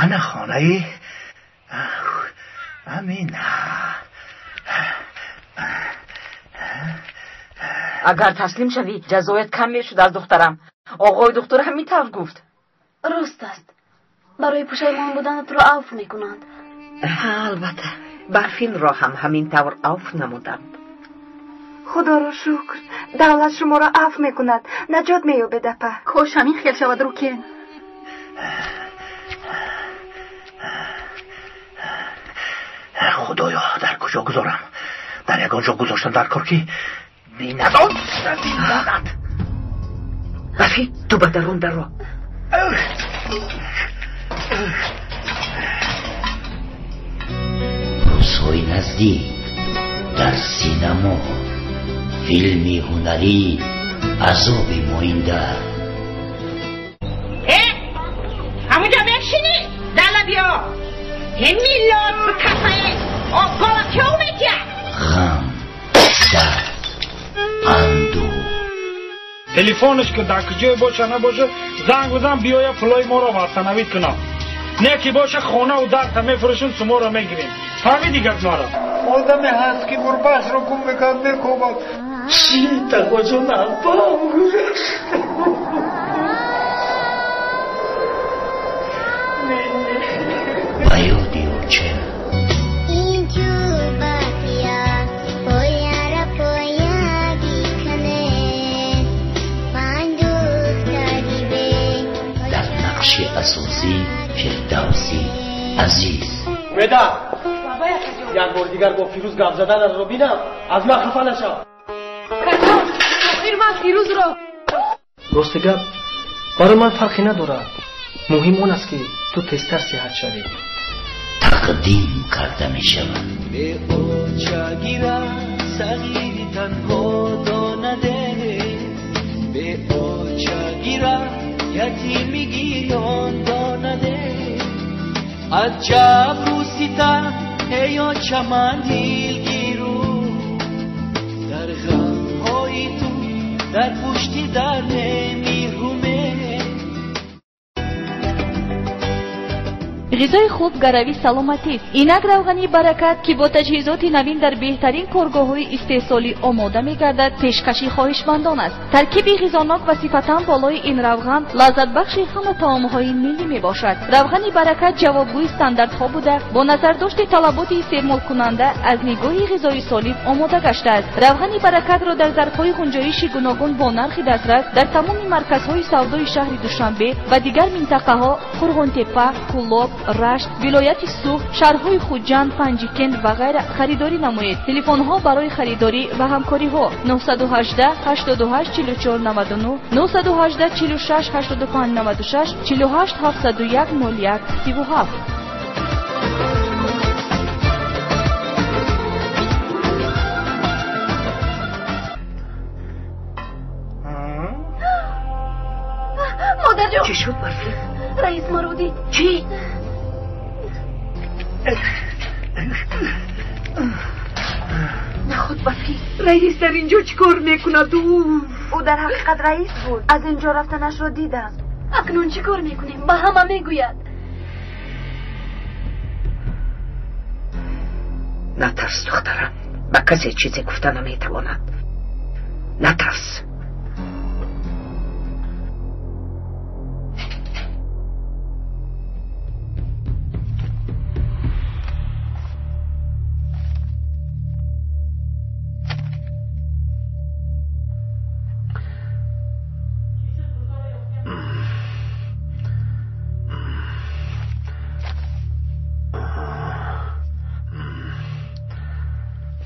Ана хонаи Амина. Агар таслим шавӣ, ҷазоят кам мешуд аз духтарам. Оғои духтур ҳамин тавр гуфт. Рост аст. Барои пушаймон буданатро авф мекунанд. Албатта, Барфинро ҳам ҳамин тавр авф намуданд. Худоро шукр, давлат шуморо авф мекунад. Наҷот меёбед, апа. Кош ҳамин хел шавад, Рукен. Худоё, дар куҷо гузорам? Дар ягон ҷо гузоштам дар кор, ки бинадон бинадад. Рафи, ту ба дарун даро. Рӯзҳои наздик дар синамо филми ҳунарӣ Азоби моинда. Ҳамунҷо мешинӣ? Дала биё. Миллион кафае огола кё метия? Ғам, дард, андӯҳ. Телефонаш ки дар куҷое боша набоша, занг бизан, биёя пулои моро восстановить кунам. Не ки боша хонаву дарта мефурӯшем, суморо мегирем. Фаҳмидӣ гап маро? Одаме ҳаст, ки гурбаашро гум мекард, мекобад. Чӣ тақоҷон апам гузашт. Ба ёди оча. Дар нақши асосӣ Фирдавси Азиз. Умеда, як бор дигар бо Фирӯз гап заданатро бинам, аз ман хафа нашав. Охир ман Фирӯзро. Рости гап, барои ман фарқе надорад. Муҳим он аст, ки ту тезтар сиҳат шавӣ. Тақдим карда мешавад. Беочагира сағири танҳо донаде, беочагира ятими гирён донаде. Аз ҷабру ситам эй оча ман дилгиру, дар ғамҳои ту дар пушти дар намеҳуме. Ғизои хуб гарави саломатист. Инак равғани Баракат, ки бо таҷҳизоти навин дар беҳтарин коргоҳҳои истеҳсолӣ омода мегардад, пешкаши хоҳишмандон аст. Таркиби ғизонок ва сифатан болои ин равған лаззатбахши ҳама таомҳои миллӣ мебошад. Равғани Баракат ҷавобгӯи стандартҳо буда, бо назардошти талаботи истеъмолкунанда аз нигоҳи ғизои солим омода гаштааст. Равғани Баракатро дар зарфҳои ғунҷоиши гуногун бо нархи дастрас дар тамоми марказҳои савдои шаҳри Душанбе ва дигар минтақаҳо Қурғонтеппа, Кӯлоб, Рашт, вилояти Суғд, шаҳрҳои Хуҷанд, Панҷикент ва ғайра харидорӣ намоед. Телефонҳо барои харидорӣ ва ҳамкориҳо 918 88 44 99, 918 46 85 96, 48 701 01 37. Модарҷон! Чӣ шуд, Барфӣ? Раис маро дид. Чӣ? Наход, Барфӣ, раис дар инҷо чӣ кор мекунад? Ӯ дар ҳақиқат раис буд. Аз инҷо рафтанашро дидам. Акнун чӣ кор мекунем? Ба ҳама мегӯяд. Натарс, духтарам. Ба касе чизе гуфта наметавонад. Натарс.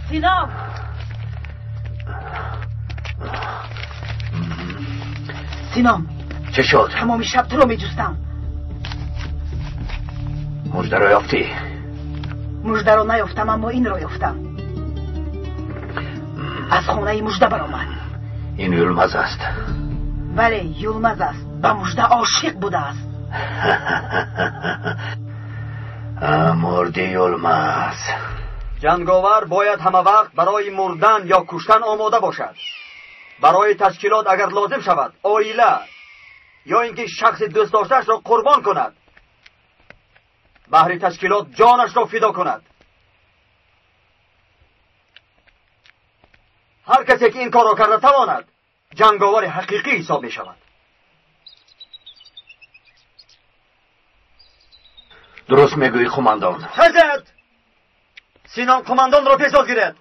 Синам! Синам! Чӣ шуд? Тамоми шаб туро меҷустам. Муждаро ёфтӣ? Муждаро наёфтам, аммо инро ёфтам. Аз хонаи Мужда баромад. Ин Юлмаз аст. Бале, Юлмаз аст. Ба Мужда ошиқ будааст. Мурди Юлмаз. Ҷанговар бояд ҳама вақт барои мурдан ё куштан омода бошад. Барои ташкилот агар лозим шавад, оила ё ин ки шахси дӯстдоштаашро қурбон кунад. Баҳри ташкилот ҷонашро фидо кунад. Ҳар касе ки ин корро карда тавонад, ҷанговари ҳақиқӣ ҳисоб мешавад. Дуруст мегӯӣ, қумандон. Хезед! Синон қумандонро пешвоз гиред.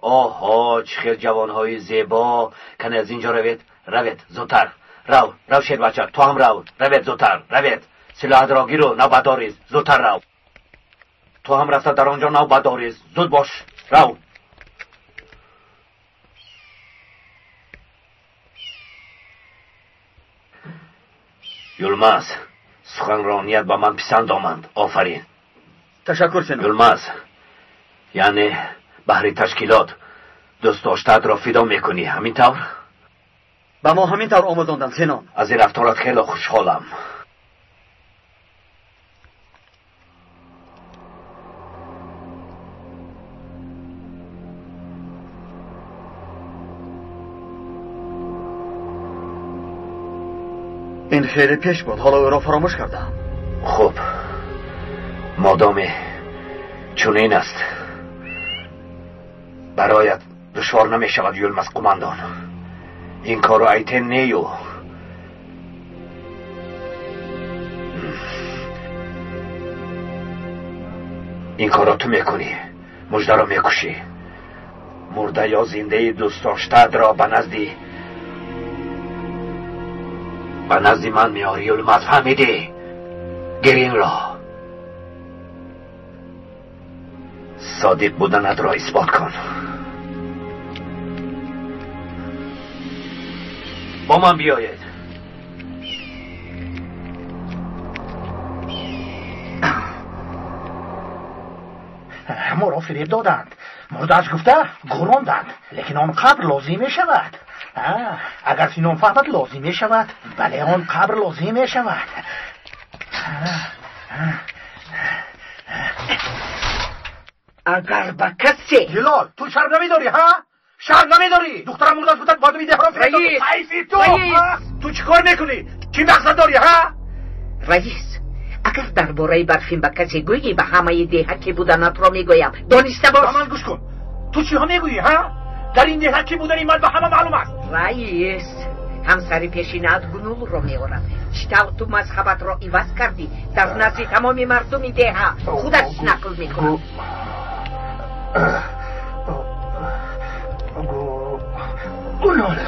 Оҳо, чӣ хел ҷавонҳои зебо! Кане аз инҷо равед, равед, зудтар. Рав, рав, шербача, ту ҳам рав, равед зудтар, равед. Силоҳатро гиру навбат дориз, зудтар рав. Ту ҳам рафта дар он ҷо навбат дориз, зуд бош, рав. Юлмаз, суханроният ба ман писанд омад. Офарин. Ташаккур, Синон. Юлмаз, яъне баҳри ташкилот дӯстдоштаатро фидо мекунӣ, ҳамин тавр? Ба мо ҳамин тавр омӯзонданд, Синон. Аз ин рафторат хеле хушҳолам. Ин хеле пеш буд, ҳоло ӯро фаромӯш кардам. Хуб, модоме чунин аст, бароят душвор намешавад, Юлмаз қумандон. Ин корро айтен нею. Ин корро ту мекунӣ, муждаро мекушӣ. Мурда ё зиндаи дӯстдоштаатро ба назди ман меорӣ, Юлмаз, фаҳмидӣ? Гир инро. Содиқ буданатро исбот кун. Бо ман биёед. Моро фиреб доданд. Мурдааш гуфта гуронданд, лекин он қабр лозим мешавад. Агар Синон фаҳмад, лозим мешавад. Бале, он қабр лозим мешавад. Агар ба касе Ҳилол, ту шарм намедорӣ, ҳа? Шарм намедорӣ? Духтарам мурдаш гуфтад, мардуми деҳро фиреб додӣ. Ҳайфи ту! Ту чӣ кор мекунӣ? Чӣ мақсад дорӣ, ҳа? Раис, Агар дар бораи Барфин ба касе гӯӣ, ба ҳамаи деҳа ки буданатро мегӯям. Дониста бош. Ба ман гӯш кун. Ту чиҳо мегӯӣ, ҳа? Дар ин деҳа ки будани ман ба ҳама маълум аст. Раис, ҳамсари пешинаат Гунулро меорад. Чӣ тавр ту мазҳабатро иваз кардӣ? Дар назди тамоми мардуми деҳа худаш нақл мекунад. Гунул,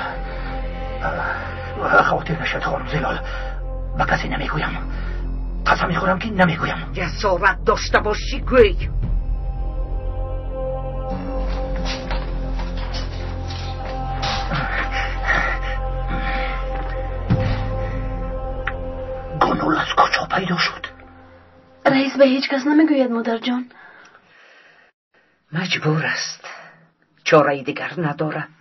хавотир нашавед, хонум Зилол, ба касе намегӯям. Қасам мехӯрам, ки намегӯям. Ҷасорат дошта бошӣ, гӯй. Гунул аз куҷо пайдо шуд? Раис ба ҳеҷ кас намегӯяд, модарҷон. Маҷбур аст, чораи дигар надорад.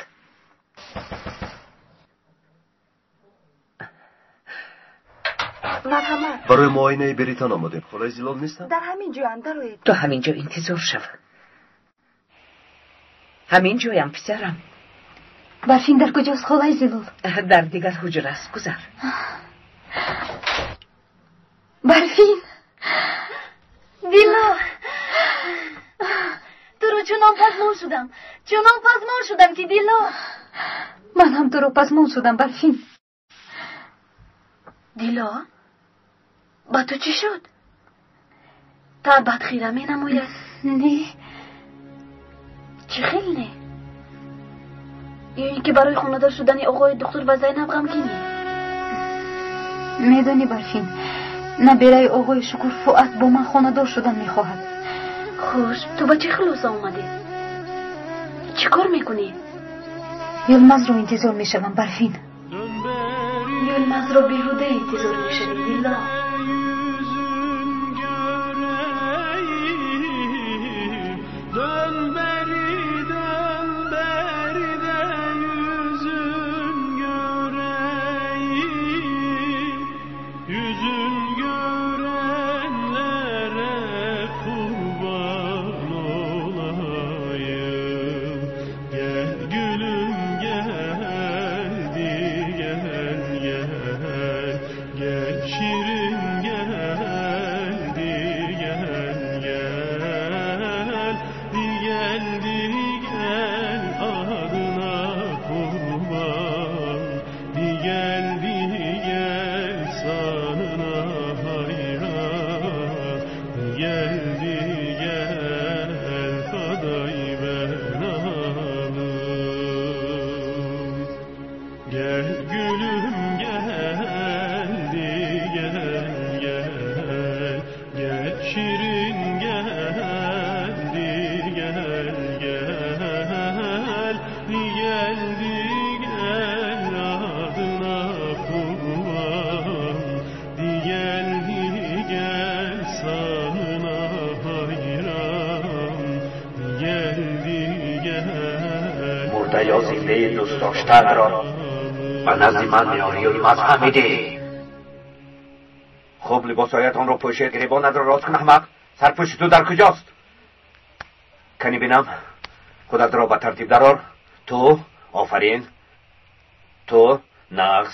Марҳамат. Барои муоинаи беритон омадем. Холаи Зилол нестанд? Дар ҳамин ҷоянд, дароед. Ту ҳамин ҷо интизор шав. Ҳамин ҷоям, писарам. Барфин дар куҷост, холаи Зилол? Дар дигар ҳуҷра аст, гузар. Барфин! Дило! Туро чунон пазмон шудам, чунон пазмон шудам, ки Дило. Ман ҳам туро пазмон шудам, Барфин. Дило, ба ту чӣ шуд? Табъат хира менамояд? Не. Чӣ хел не? Ё ин ки барои хонадор шудани оғои духтур ва Зайнаб ғамгинӣ? Медонӣ, Барфин, набераи оғои Шукур Фуат бо ман хонадор шудан мехоҳад. Хуш, ту ба чӣ хулоса омадӣ? Чӣ кор мекунӣ? Юлмазро интизор мешавам, Барфин. Юлмазро беҳуда интизор мешавӣ, Дило. یا زنده دوست داشتن را به نزد من میاری و یلمز فهمیدی؟ خب لباسهایتان را پوشید، گریبانت را راست کن احمق. سرپوش تو در کجاست؟ کنی بینم. خودت را به ترتیب درآر. تو آفرین، تو نغز.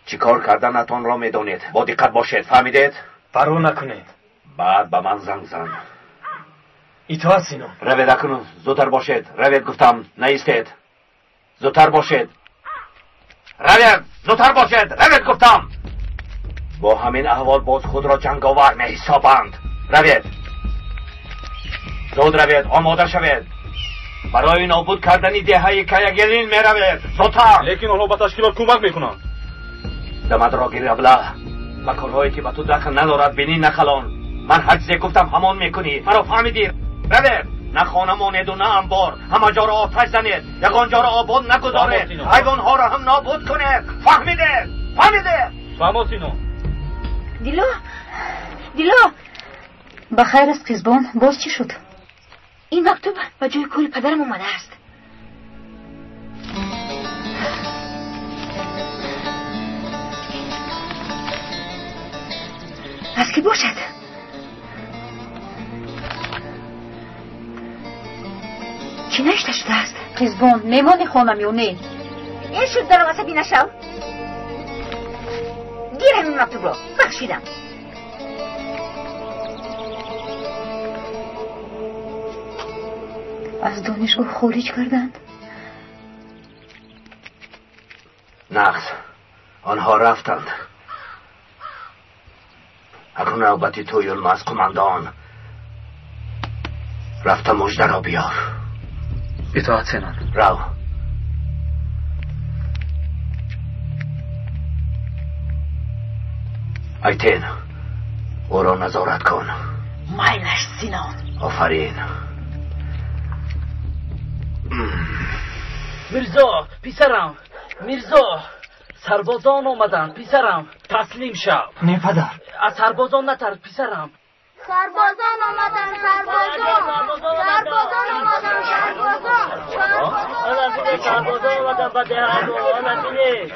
چیکار کردنتان را میدانید، با دقت باشید، فهمیدید؟ پروا نکنید. بعد به من زنگ زن. итоат, Сино. Равед акнун, зудтар бошед. Равед гуфтам, наистед. Зудтар бошед. Равед, зудтар бошед. Равед гуфтам. Бо ҳамин аҳвол боз худро ҷанговар меҳисобанд. Равед, зуд равед, омода шавед. Барои нобуд кардани деҳаи Каягелин меравед. Зудтар. Лекин онҳо ба ташкилот кӯмак мекунанд. Дамадро гир, абла. Ба корҳое ки ба ту дахл надорад бинӣ нахалон. Ман ҳар чизе гуфтам, ҳамон мекунӣ. Маро фаҳмидӣ? Равед. На хона монеду, на амбор. Ҳама ҷоро оташ занед, ягон ҷоро обод нагузоред, ҳайвонҳоро ҳам нобуд кунед. Фаҳмидед? Фаҳмидед? Фаҳмо, Сино. Дило, Дило. Ба хайр аст, Қизбон, боз чӣ шуд? Ин мактуб ба ҷои кори падарам омадааст. Аз кӣ бошад? Чӣ навишта шудааст? Қизбон, меҳмони хонам ё не? Ин шуд, даром, асабӣ нашав. Гир Гирем ин мактубро. Бахшидам. Аз донишгоҳ хориҷ карданд? Нағз, онҳо рафтанд. Акнун навбати ту, Юлмаз қумандон. Рафта муждаро биёр. Итоат, Синон. Рав. Айтен, ӯро назорат кун. Майлаш, Синон. Офарин. Мирзо, писарам, Мирзо, сарбозон омаданд, писарам, таслим шав. Не, падар. Аз сарбозон натарс, писарам. Сарбозон омаданд, сарбозон. Сарбозон омаданд, сарбозон. Сарбозон омаданд ба деҳамо, ана бинед.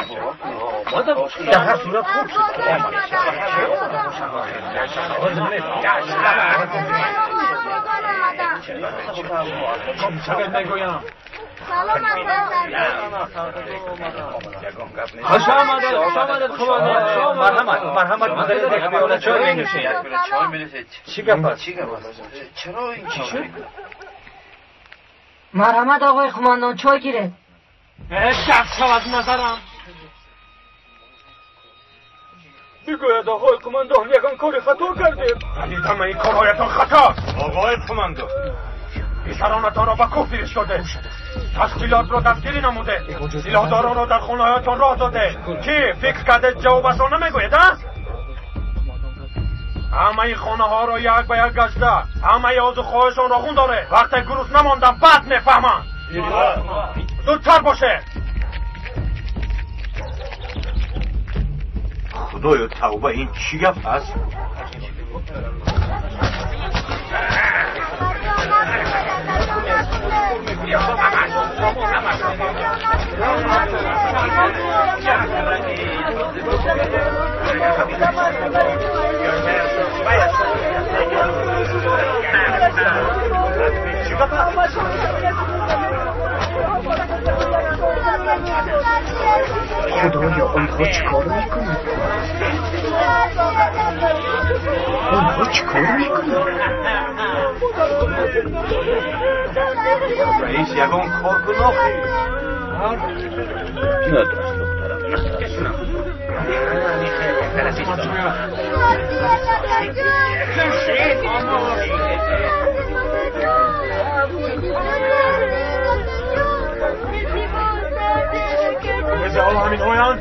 Дар ҳар сурат хуб шуд. Шавед мегӯям. Хуш омадед, хуш омадед, қумандон. Марҳамат, марҳамат, гузаред, як пиёла чой менӯшед. Чӣ гап аст? Чаро ин чӣ шуд? Марҳамат, оғои қумандон, чой гиред. Шахс шав аз назарам. Бигӯяд, оғои қумандон, ягон кори хато кардем. Ҳамаи корҳоятон хатост. Оғои қумандон, писаронатонро ба кӯҳ фиристодед, ташкилотро дастгирӣ намудед, силоҳдоронро дар хонаҳоятон роҳ додед. Кӣ фикр кардед ҷавобашро намегӯед, а? Ҳамаи хонаҳоро як ба як гашта, ҳамаи озу хоҳишонро хун доред. Вақте гурус намондам, баъд мефаҳмам. Зудтар бошед. Худоё, тавба, ин чӣ гап аст? Худоё, онҳо чӣ кор мекунанд? Онҳо чӣ кор мекунанд? Раис, ягон кор кун охи. Натарс, духтарам, натарс. Мирзоҳо ҳаминҳоянд?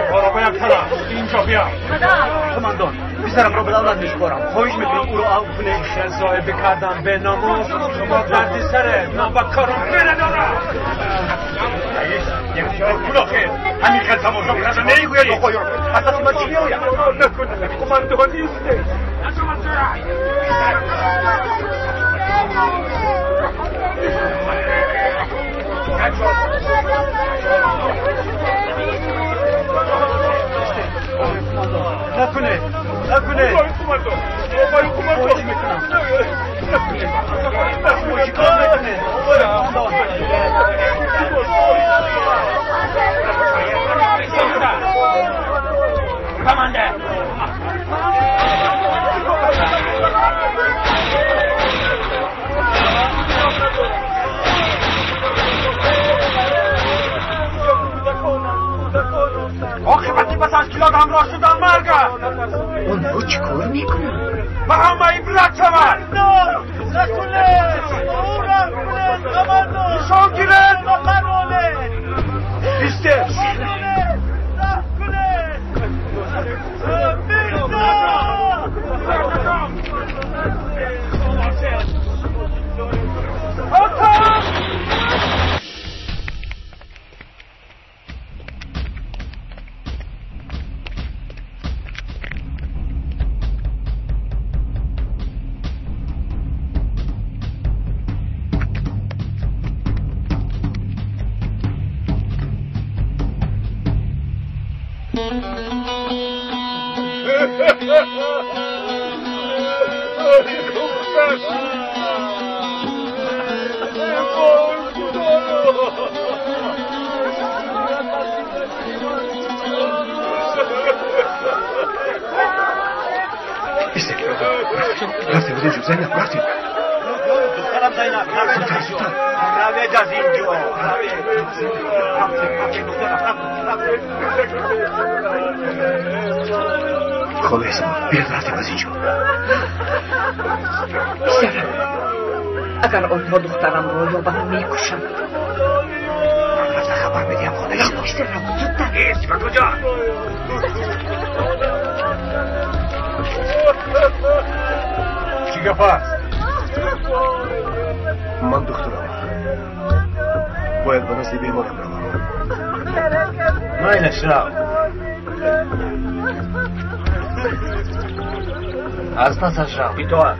Онҳоро ба як тараф инҷо биёр. Қумандон, писарамро ба давлат месупорам. Хоҳиш мекунам, ӯро афв кунед. Соҳиби кардан беномус, шумо дарди саре, ман ба корам мерадорам. Раис, як кор кун охир. Ҳамин хел тамошо карда намегӯяд, оғоён. Аз дасти ман чӣ меояд? Накунед, қумандон, истед. Накунед, накунед. Оғои қумандон, оғои қумандон. Хоҳиш мекунам. Накунед. Чӣ кор мекунед? Оғои қумандон. Команда! Оқибати ба ташкилот ҳамроҳ шудан марг аст. Онҳо чӣ кор мекунанд? Ба ҳама ибрат шавад. Нишон гиред. Истед. Рафтем аз инҷо, Зайнаб, рафтем. Духтарам Зайнаб, зудтар, зудтар. Равед аз инҷо, равед. Рафтем, рафтем, духтарам, рафтем. Хола Эсмо, биёед рафтем аз инҷо. Писарам, агар онҳо духтарамро ёбанд, мекушанд. Ман рафта хабар медиҳам, хола Эсмо. Писарам, зудтар. Эс, ба куҷо? Чӣ гап аст? Ман духтурам. Бояд ба назди беморам равам. Майлаш, рав. Аз пасаш рав. Итоат.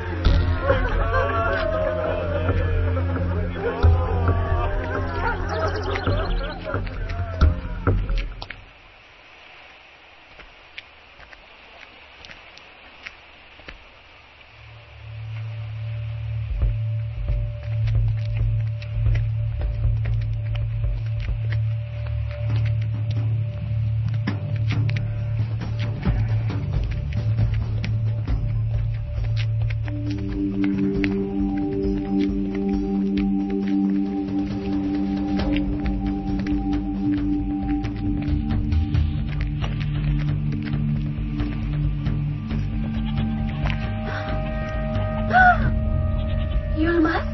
Yılmaz?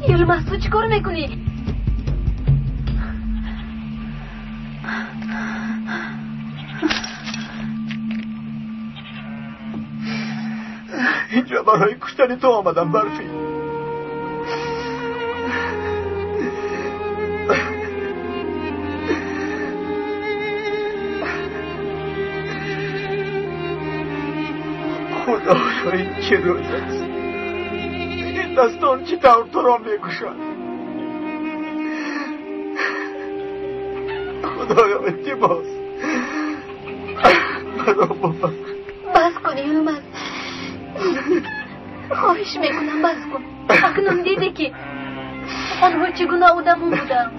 Yılmaz, ту чӣ кор мекунӣ? Инҷо барои куштани ту омадам, Барфӣ. Худоё, ин чӣ рӯз аст? Ин дастон чӣ тавр туро мекушад? Худоё, илтимос, маро бубахш. Бас кун, Юлмаз. Хоҳиш мекунам, бас кун. Акнун дидӣ, ки онҳо чӣ гуна одамон буданд.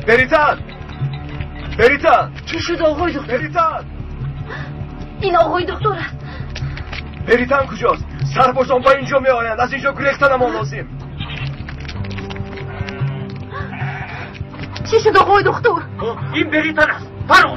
Беритан! Беритан! Чӣ шуд, оғои доктор? Беритан! Ин оғои доктор аст. Беритан куҷост? Сарбозон ба инҷо меоянд. Аз инҷо гурехтанамон лозим. Чӣ шуд, оғои доктор? Ин Беритан аст. Паро!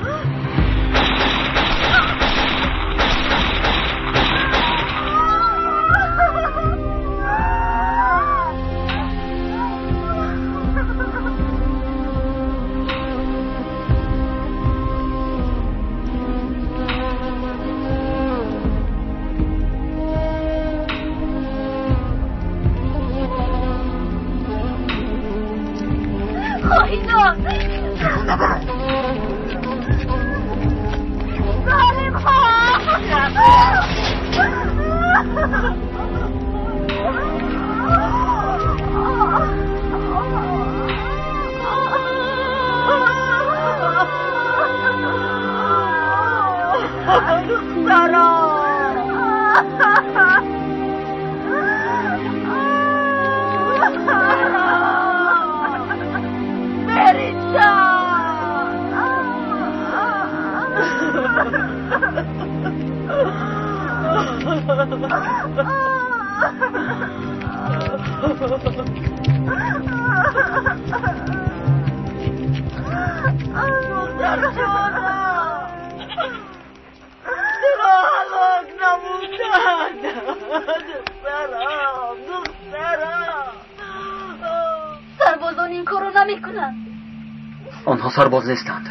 Онҳо сарбоз нестанд,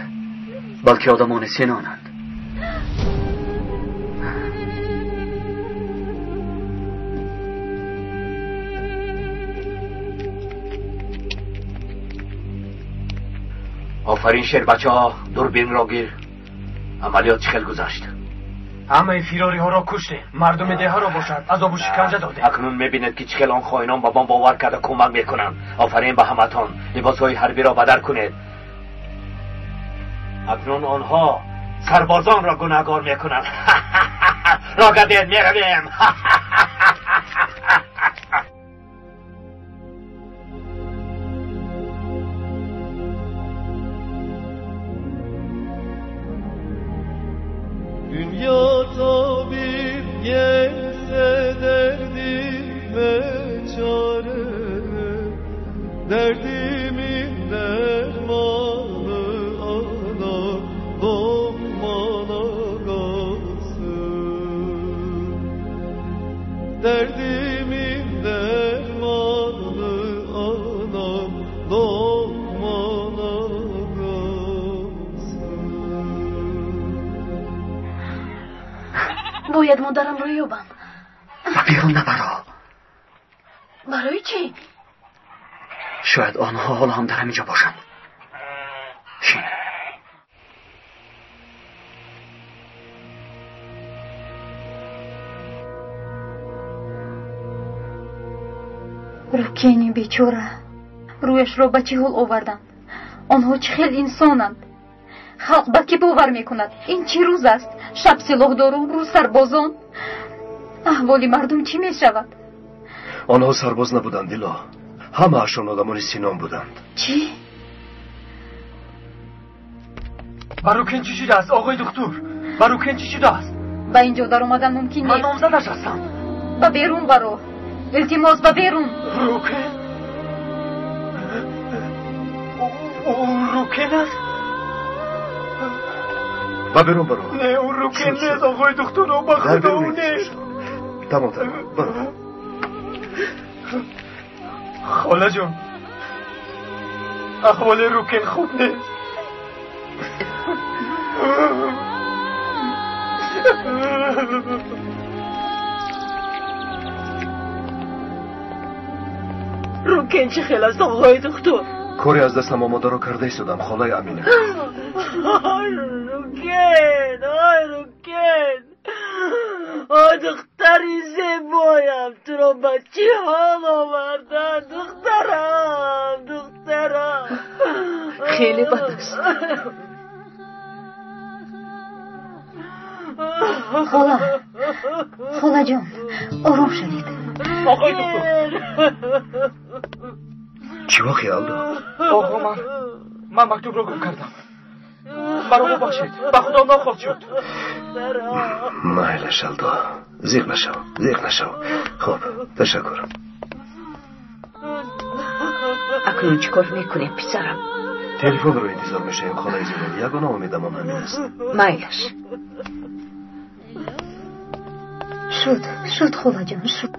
балки одамони синонанд. Офарин, шербачаҳо, дурбинро гир. Амалиёт чӣ хел гузашт? Ҳамаи фирориҳоро куштем, мардуми деҳаро бошад азобу шиканҷа додем. Акнун мебинед ки чӣ хел он хоинон ба мо бовар карда кӯмак мекунанд. Офарин ба ҳаматон. Либосҳои ҳарбиро бадар кунед. Акнун онҳо сарбозонро гунаҳгор мекунанд. Роҳ гардед, меравем. Dünya tabip gelse derdime çare, derdimin dermanı ana lokmana kalsın. Derdimin dermanı anam lokmana kalsın. Бояд модарамро ёбам. Ба берун набаро. Барои чӣ? Шояд онҳо ҳоло ҳам дар ҳамин ҷо бошанд. Шин. Рукени бечора, рӯяшро ба чӣ ҳол оварданд? Онҳо чӣ хел инсонанд? Халқ ба кӣ бовар мекунад? Ин чӣ рӯз аст? Шаб силоҳдорон, рӯз сарбозон. Аҳволи мардум чӣ мешавад? Онҳо сарбоз набуданд, Дило. Ҳамаашон одамони Синон буданд. Чӣ? Ба Рукин чӣ шудааст, оғои духтур? Ба Рукин чӣ шудааст? Ба ин ҷо даромадан мумкин нест. Ман номзадаш ҳастам. Ба берун баро. Илтимос, ба берун. Рукин? Ӯ Рукин аст? Ба берун баро. Не, ӯ Рукин нест, оғои духтур, ӯ ба худо ӯ нест. Тамом, тамом, баро. Холаҷон, аҳволи Рукин хуб нест. Рукин чӣ хел аст, оғои духтур? Коре аз дастам омодаро карда истодам, холаи Амина. Ой, Рукин, ой, Рукин, ой, духтари зебоям, туро ба чӣ ҳол оварданд, духтарам, духтарам. Хеле бад аст. Хола, холаҷон, ором шавед. Оғои духтур. Чӣ воқеа, Алдо? Оғо, ман мактубро гум кардам. Маро бубахшед, ба худо нохост шуд. Майлаш, Алдо, зиқ нашав, зиқ нашав. Хуб, ташаккур. Акнун чӣ кор мекунем, писарам? Телефонро интизор мешавем, холаи Зинон. Ягона умедамон ҳамин аст. Майлаш. Шуд, шуд, холаҷон, шуд.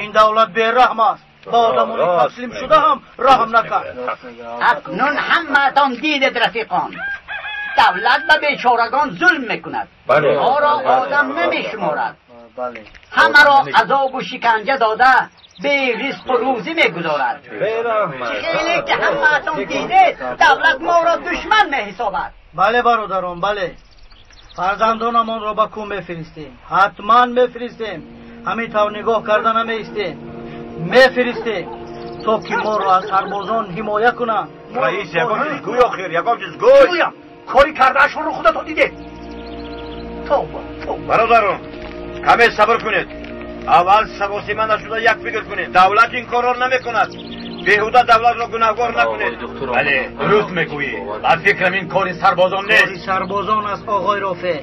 Ин давлат бераҳм аст. Ба одамони таслим шуда ҳам раҳм накард. Акнун ҳамаатон дидед, рафиқон. Давлат ба бечорагон зулм мекунад. Онҳоро одам намешуморад. Ҳамаро азобу шиканҷа дода, беризқу рӯзӣ мегузорад. Чӣ хеле ки ҳамаатон дидед, давлат моро душман меҳисобад. Бале, бародарон, бале. Фарзандонамонро ба кӯ мефиристем. Ҳатман мефиристем. Ҳамин тавр нигоҳ карда намеистем. Мефиристем то ки моро аз сарбозон ҳимоя кунанд. Раис, ягон чиз гӯй, охир, ягон чиз гӯй. Гӯям, кори кардаашонро худатон дидед. Тавба, тавба. Бародарон, каме сабр кунед. Аввал саросима нашуда як фикр кунед. Давлат ин корро намекунад. Беҳуда давлатро гунаҳгор накунед. Бале, дуруст мегӯӣ. Ба фикрам ин кори сарбозон нест. Кори сарбозон аст, оғои Рофеъ.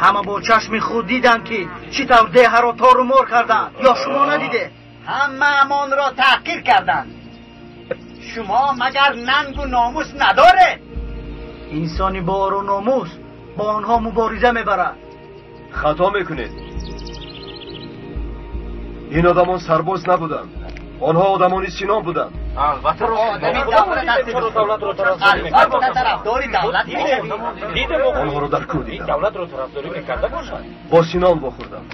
Ҳама бо чашми худ диданд, ки чӣ тавр деҳаро тору мор карданд. Ё шумо надидед? Ҳамаамонро таҳқир карданд. Шумо магар нангу номус надоред? Инсони бо ору номус бо онҳо мубориза мебарад. Хато мекунед. Ин одамон сарбоз набуданд. Онҳо одамони Синон буданд. Албатта, тарафдори давлат мешавӣ. Онҳоро дар кӯ дидам. Давлатро тарафдорӣ мекарда бошад. Бо Синон вохӯрдам.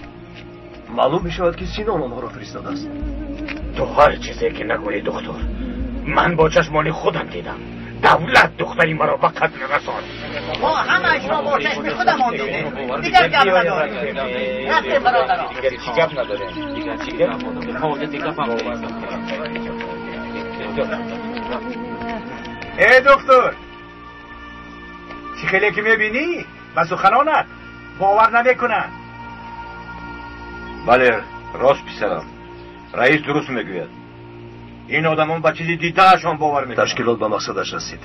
Маълум мешавад, ки Синон онҳоро фиристодааст. Ту ҳар чизе ки нагӯӣ, духтур, ман бо чашмони худам дидам. Давлат духтари маро ба қатл расонд. Мо ҳамаашро бо чашми худамон дидем. Дигар гап надорем. Рафтем, бародарон. Дигар чӣ гап надорем? Дигар чӣ гап? Э доктор, чӣ хеле ки мебинӣ, ба суханонат бовар намекунанд. Бале, рост писарам. Раис дуруст мегӯяд. Ин одамон ба чизи дидаашон бовар мекунанд. Ташкилот ба мақсадаш расид.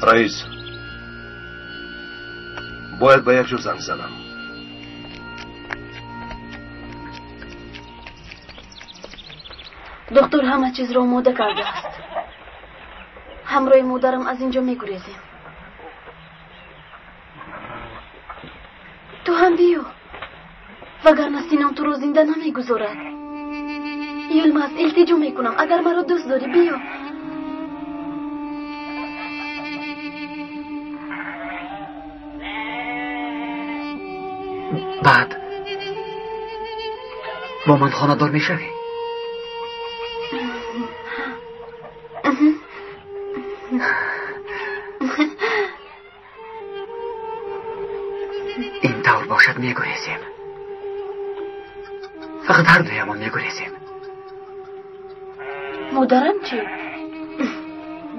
Раис, бояд ба як ҷо занг занам. Доктор ҳама чизро омода кардааст. Ҳамроҳи модарам аз ин ҷо мегурезем. Ту ҳам биё, вагарна Синон туро зинда намегузорад. Юлмаз, илтиҷо мекунам, агар маро дӯст дорӣ, биё. Баъд бо ман хонадор мешавӣ? Ин тавр бошад, мегурезем. Фақат ҳар дуямон мегурезем. Модарам чӣ?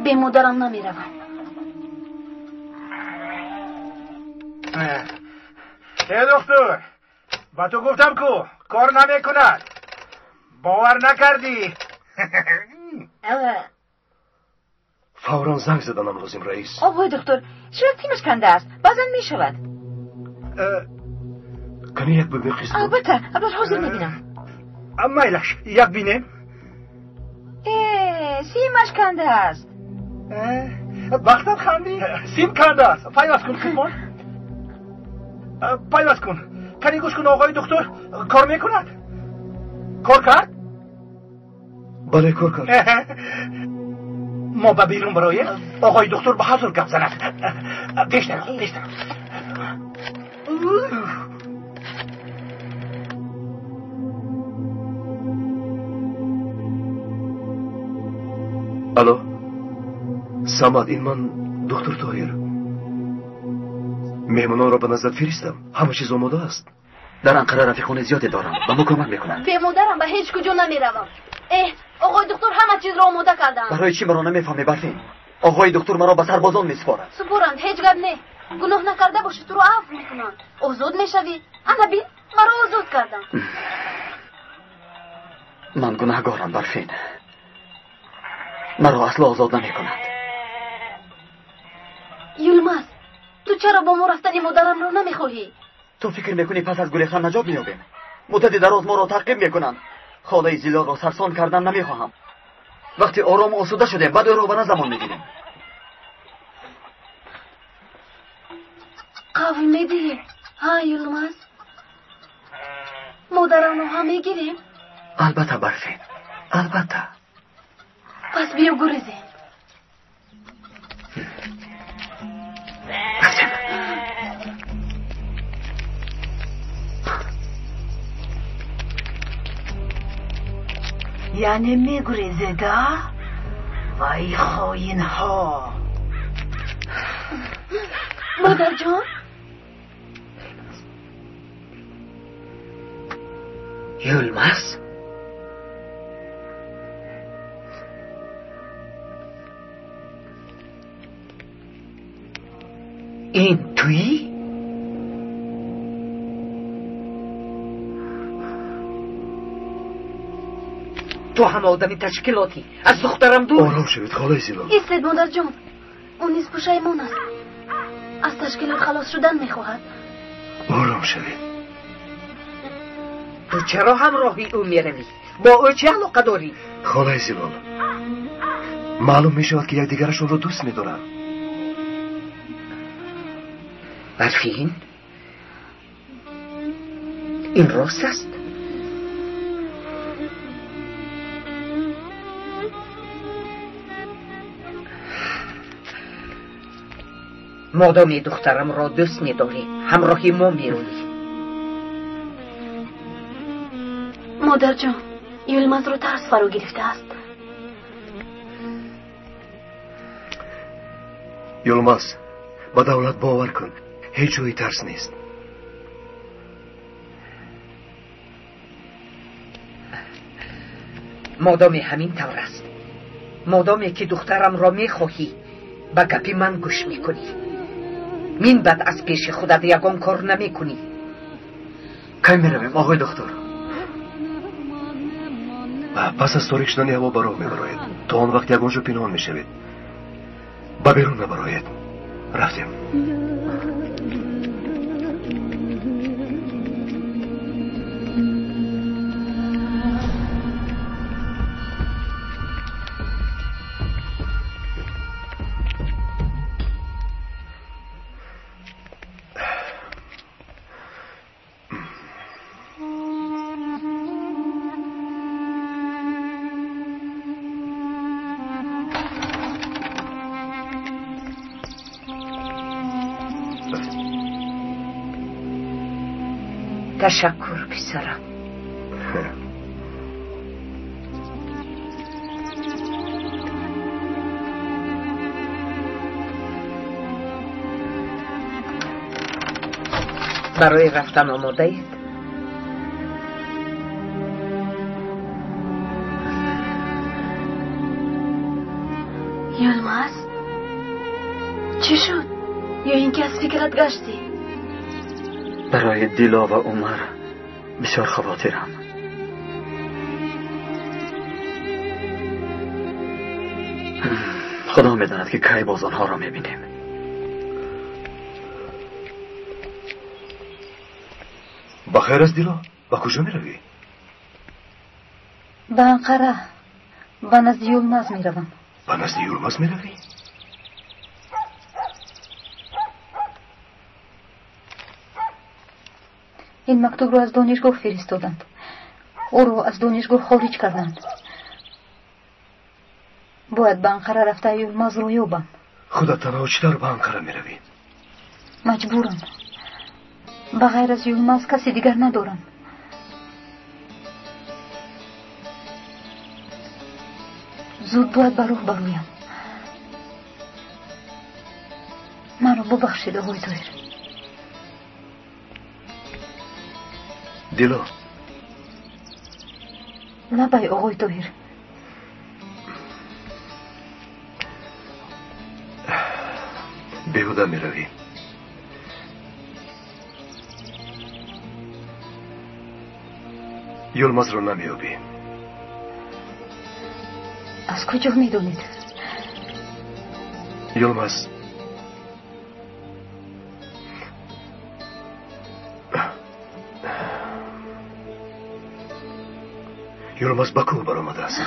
Бе модарам намеравам. Э доктор, ба ту гуфтам ку кор намекунад. Бовар накардӣ. Фавран занг заданам лозим, раис. Оғои доктор, шояд симаш канда аст. Баъзан мешавад. Кани як бибин қисм. Албатта, албатта, ҳозир мебинам. Майлаш, як бинем. Э, симаш канда аст. Бахтат хандӣ, сим канда аст. Пайваст кун, хизмон. Пайваст кун. Кани гӯш кун, оғои доктор, кор мекунад? Кор кард? Бале, кор кард. Мо ба берун бароем, оғои доктор ба ҳазур гап занад. Пештар, пештар. Алло, Самад, ин ман доктор Тоҳир. Меҳмононро ба назар фиристам. Ҳама чиз омода аст. Дар Анқара рафиқони зиёде дорам, ба мо кӯмак мекунанд. Бе модарам ба ҳеҷ куҷо намеравам. Эҳ, оғои доктор ҳама чизро омода карданд. Барои чӣ маро намефаҳмӣ, Барфин? Оғои доктор маро ба сарбозон месупорад. Супоранд, ҳеҷ гап не. Гуноҳ накарда бошӣ, туро афв мекунанд. Озод мешавӣ. Ана бин, маро озод карданд. Ман гунаҳгорам, Барфин. Маро асло озод намекунанд. Юлмаз, ту чаро бо мо рафтани модарамро намехоҳӣ? Ту фикр мекунӣ пас аз гурехтан наҷот меёбем? Муддати дароз моро таъқиб мекунанд. Холаи Зилолро сарсон кардан намехоҳам. Вақте ором осуда шудем, баъд ӯро ба наздамон мегирем. Қавл медиҳӣ? Ҳа, Юлмаз? Модарамро ҳам мегирем? Албатта, Барфин, албатта. Пас биё гурезем. Рафтем. Яъне мегурезед, а? Вай хоинҳо! Модарҷон? Юлмаз? Ин туӣ? Ту ҳам одами ташкилотӣ. Аз духтарам дур. Ором шавед, холаи Зилол. Истед, модарҷон. Ӯ низ пушаймон аст. Аз ташкилот халос шудан мехоҳад. Ором шавед. Ту чаро ҳамроҳи ӯ меравӣ? Бо ӯ чӣ алоқа дорӣ? Холаи Зилол, маълум мешавад, ки якдигарашонро дӯст медоранд. Барфин, ин рост аст? Модоме духтарамро дӯст медорӣ, ҳамроҳи мо меравӣ. Модарҷон, Юлмазро тарс фаро гирифтааст. Юлмаз, ба давлат бовар кун, ҳеҷ ҷои тарс нест. Модоме ҳамин тавр аст, модоме ки духтарамро мехоҳӣ, ба гапи ман гӯш мекунӣ. Мин баъд аз пеши худат ягон кор намекунӣ. Кай меравем, оғои доктор? Пас аз торик шудани ҳаво ба роҳ мебароед. То он вақт ягон ҷо пинҳон мешавед. Ба берун набароед. Рафтем. Ташаккур, писарам. Барои рафтан омодаед? Юлмаз, чӣ шуд? Ё ин ки аз фикрат гаштӣ? Барои Дило ва Умар бисёр хавотирам. Худо медонад ки кай боз онҳоро мебинем. Ба хайр аст, Дило? Ба куҷо меравӣ? Ба Анқара, ба назди Юлмаз меравам. Ба назди Юлмаз меравӣ? Ин мактубро аз донишгоҳ фиристоданд. Ӯро аз донишгоҳ хориҷ карданд. Бояд ба Анқара рафта Юлмазро ёбам. Худат танҳо чӣ тавр ба Анқара меравӣ? Маҷбурам. Ба ғайр аз Юлмаз касе дигар надорам. Зуд бояд ба роҳ бароям. Маро бубахшед, оғои Тоҳир. Дило. Лабай, оғои Тоҳир. Беҳуда меравӣ. Юлмазро намеёбӣ. Аз куҷо медонед? Юлмаз Юлмаз ба кӯҳ баромадааст.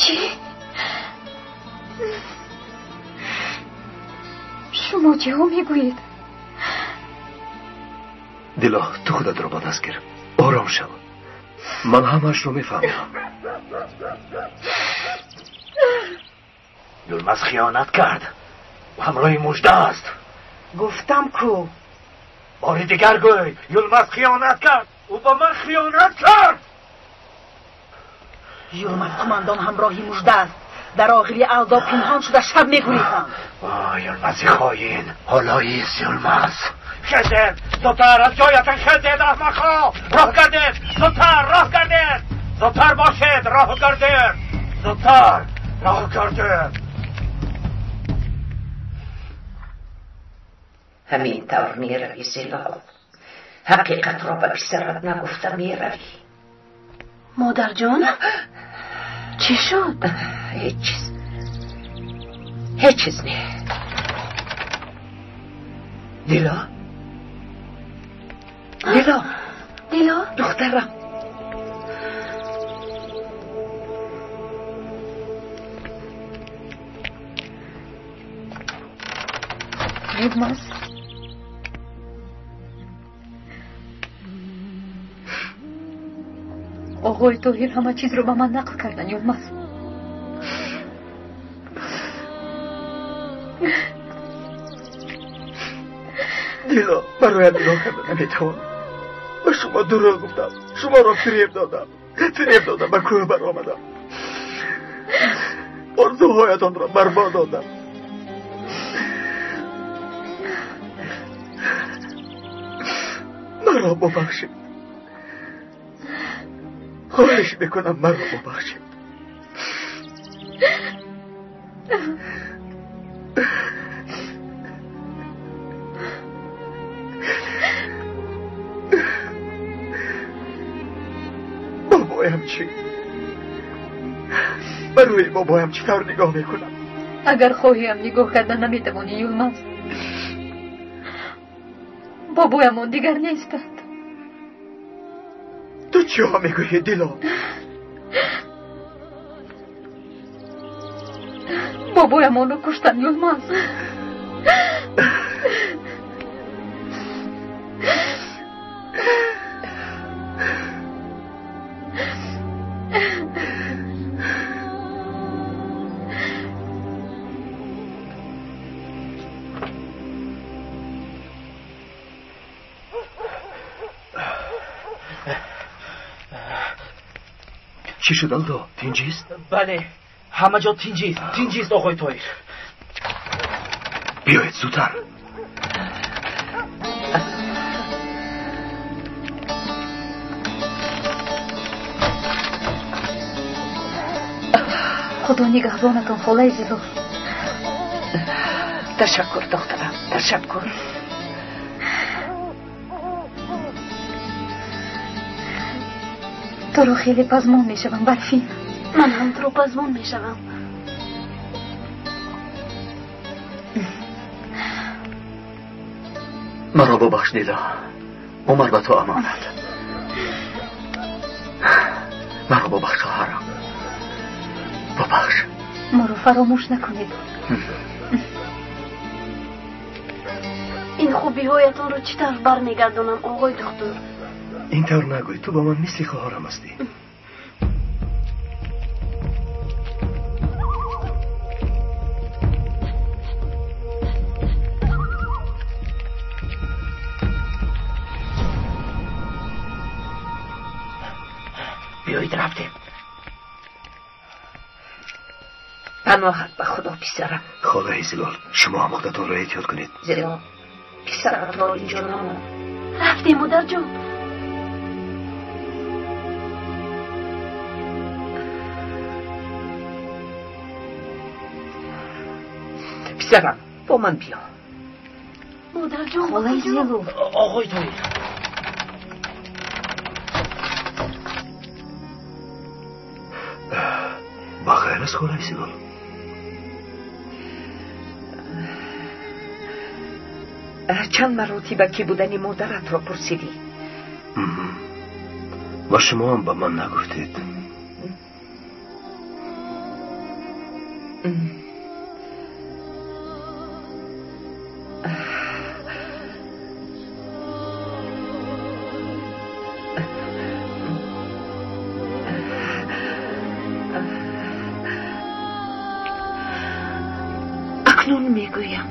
Чӣ? Шумо чиҳо мегӯед? Дило, ту худатро ба даст гир. Ором шав. Ман ҳамаашро мефаҳмам. Юлмаз хиёнат кард. Ҳамроҳи мужда аст. Гуфтам ку. Бори дигар гӯй. Юлмаз хиёнат кард. Ӯ ба ман хиёнат кард. Юлмаз қумандон ҳамроҳи мужда аст. Дар оғили алдо пинҳон шуда шаб мегурезанд. Юлмази хоин. Ҳоло ист, Юлмаз. Хезед, зудтар аз ҷоятон хезед, аҳмақҳо! Роҳ гардед! Зудтар роҳ гардед! Зудтар бошед, роҳ гардед! Зудтар роҳ гардед! Ҳамин тавр меравӣ, Зилол. Ҳақиқатро ба писарат нагуфта меравӣ. Модарҷон, чӣ шуд? Ҳеҷ чиз. Ҳеҷ чиз не. Дило? Дило? Дило? Духтарам. Юлмаз. Оғои Тоҳир ҳама чизро ба ман нақл карданд, Юлмаз. Дило, бароят нигоҳ карда наметавонам. Ба шумо дурӯғ гуфтам. Шуморо фиреб додам. Фиреб додам, ба кӯҳ баромадам. Орзуҳоятонро барбод додам. Маро бубахшед. Хоҳиш мекунам, маро бубахшед. Бобоям чӣ? Ба рӯи бобоям чӣ тавр нигоҳ мекунам? Агар хоҳиам нигоҳ карда наметавонӣ, Юлмаз. Бобоямон дигар нестанд. Ту чиҳо мегӯӣ, Дило? Бобоямонро куштанд, Юлмаз. Чӣ шуд, Алдо? Тинҷист? Бале, ҳама ҷо тинҷист, тинҷист, оғои Тоҳир. Биёед зудтар. Худо нигаҳбонатон, холаи Зилол. Ташаккур, духтарам, ташаккур. Туро хеле пазмон мешавам, Барфин. Ман ҳам туро пазмон мешавам. Маро бубахш, Дило. Умар ба ту амонат. Маро бубахш, хоҳарам. Бубахш. Моро фаромӯш накунед. Ин хубиҳоятонро чӣ тавр бармегардонам, оғои духтур? Ин тавр нагӯй, ту ба ман мисли хоҳарам ҳастӣ. Биёед, рафтем. Паноҳат ба Худо, писарам. Холаи Зилол, шумо ҳам худатонро эҳтиёт кунед. Зилол, писаратро инҷо намон. Рафтем, модарҷон. Писарам, бо ман биё. Модарҷон, холаи Зилол. Оғои Тоҳир. Ба хайр аст, холаи Зилол? Чанд маротиба ки будани модаратро пурсидӣ. Ва шумо ҳам ба ман нагуфтед. Акнун мегӯям.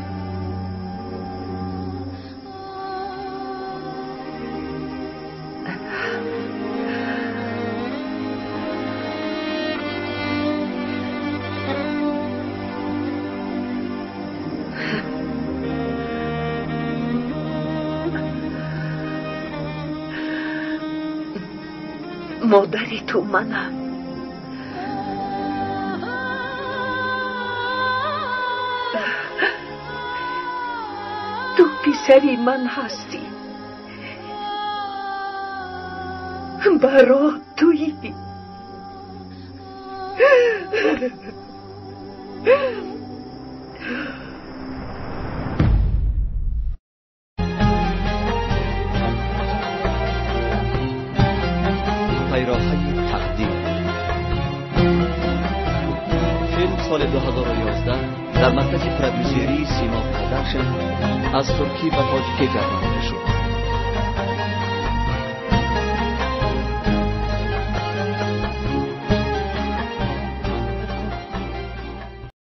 Модари ту манам. Ту писари ман ҳастӣ. Барот туӣ. Пайроҳаи тақдир. Филм соли 2011 дар маркази продюсерии Симо Продакшн аз туркӣ ба тоҷикӣ гардонида шуд.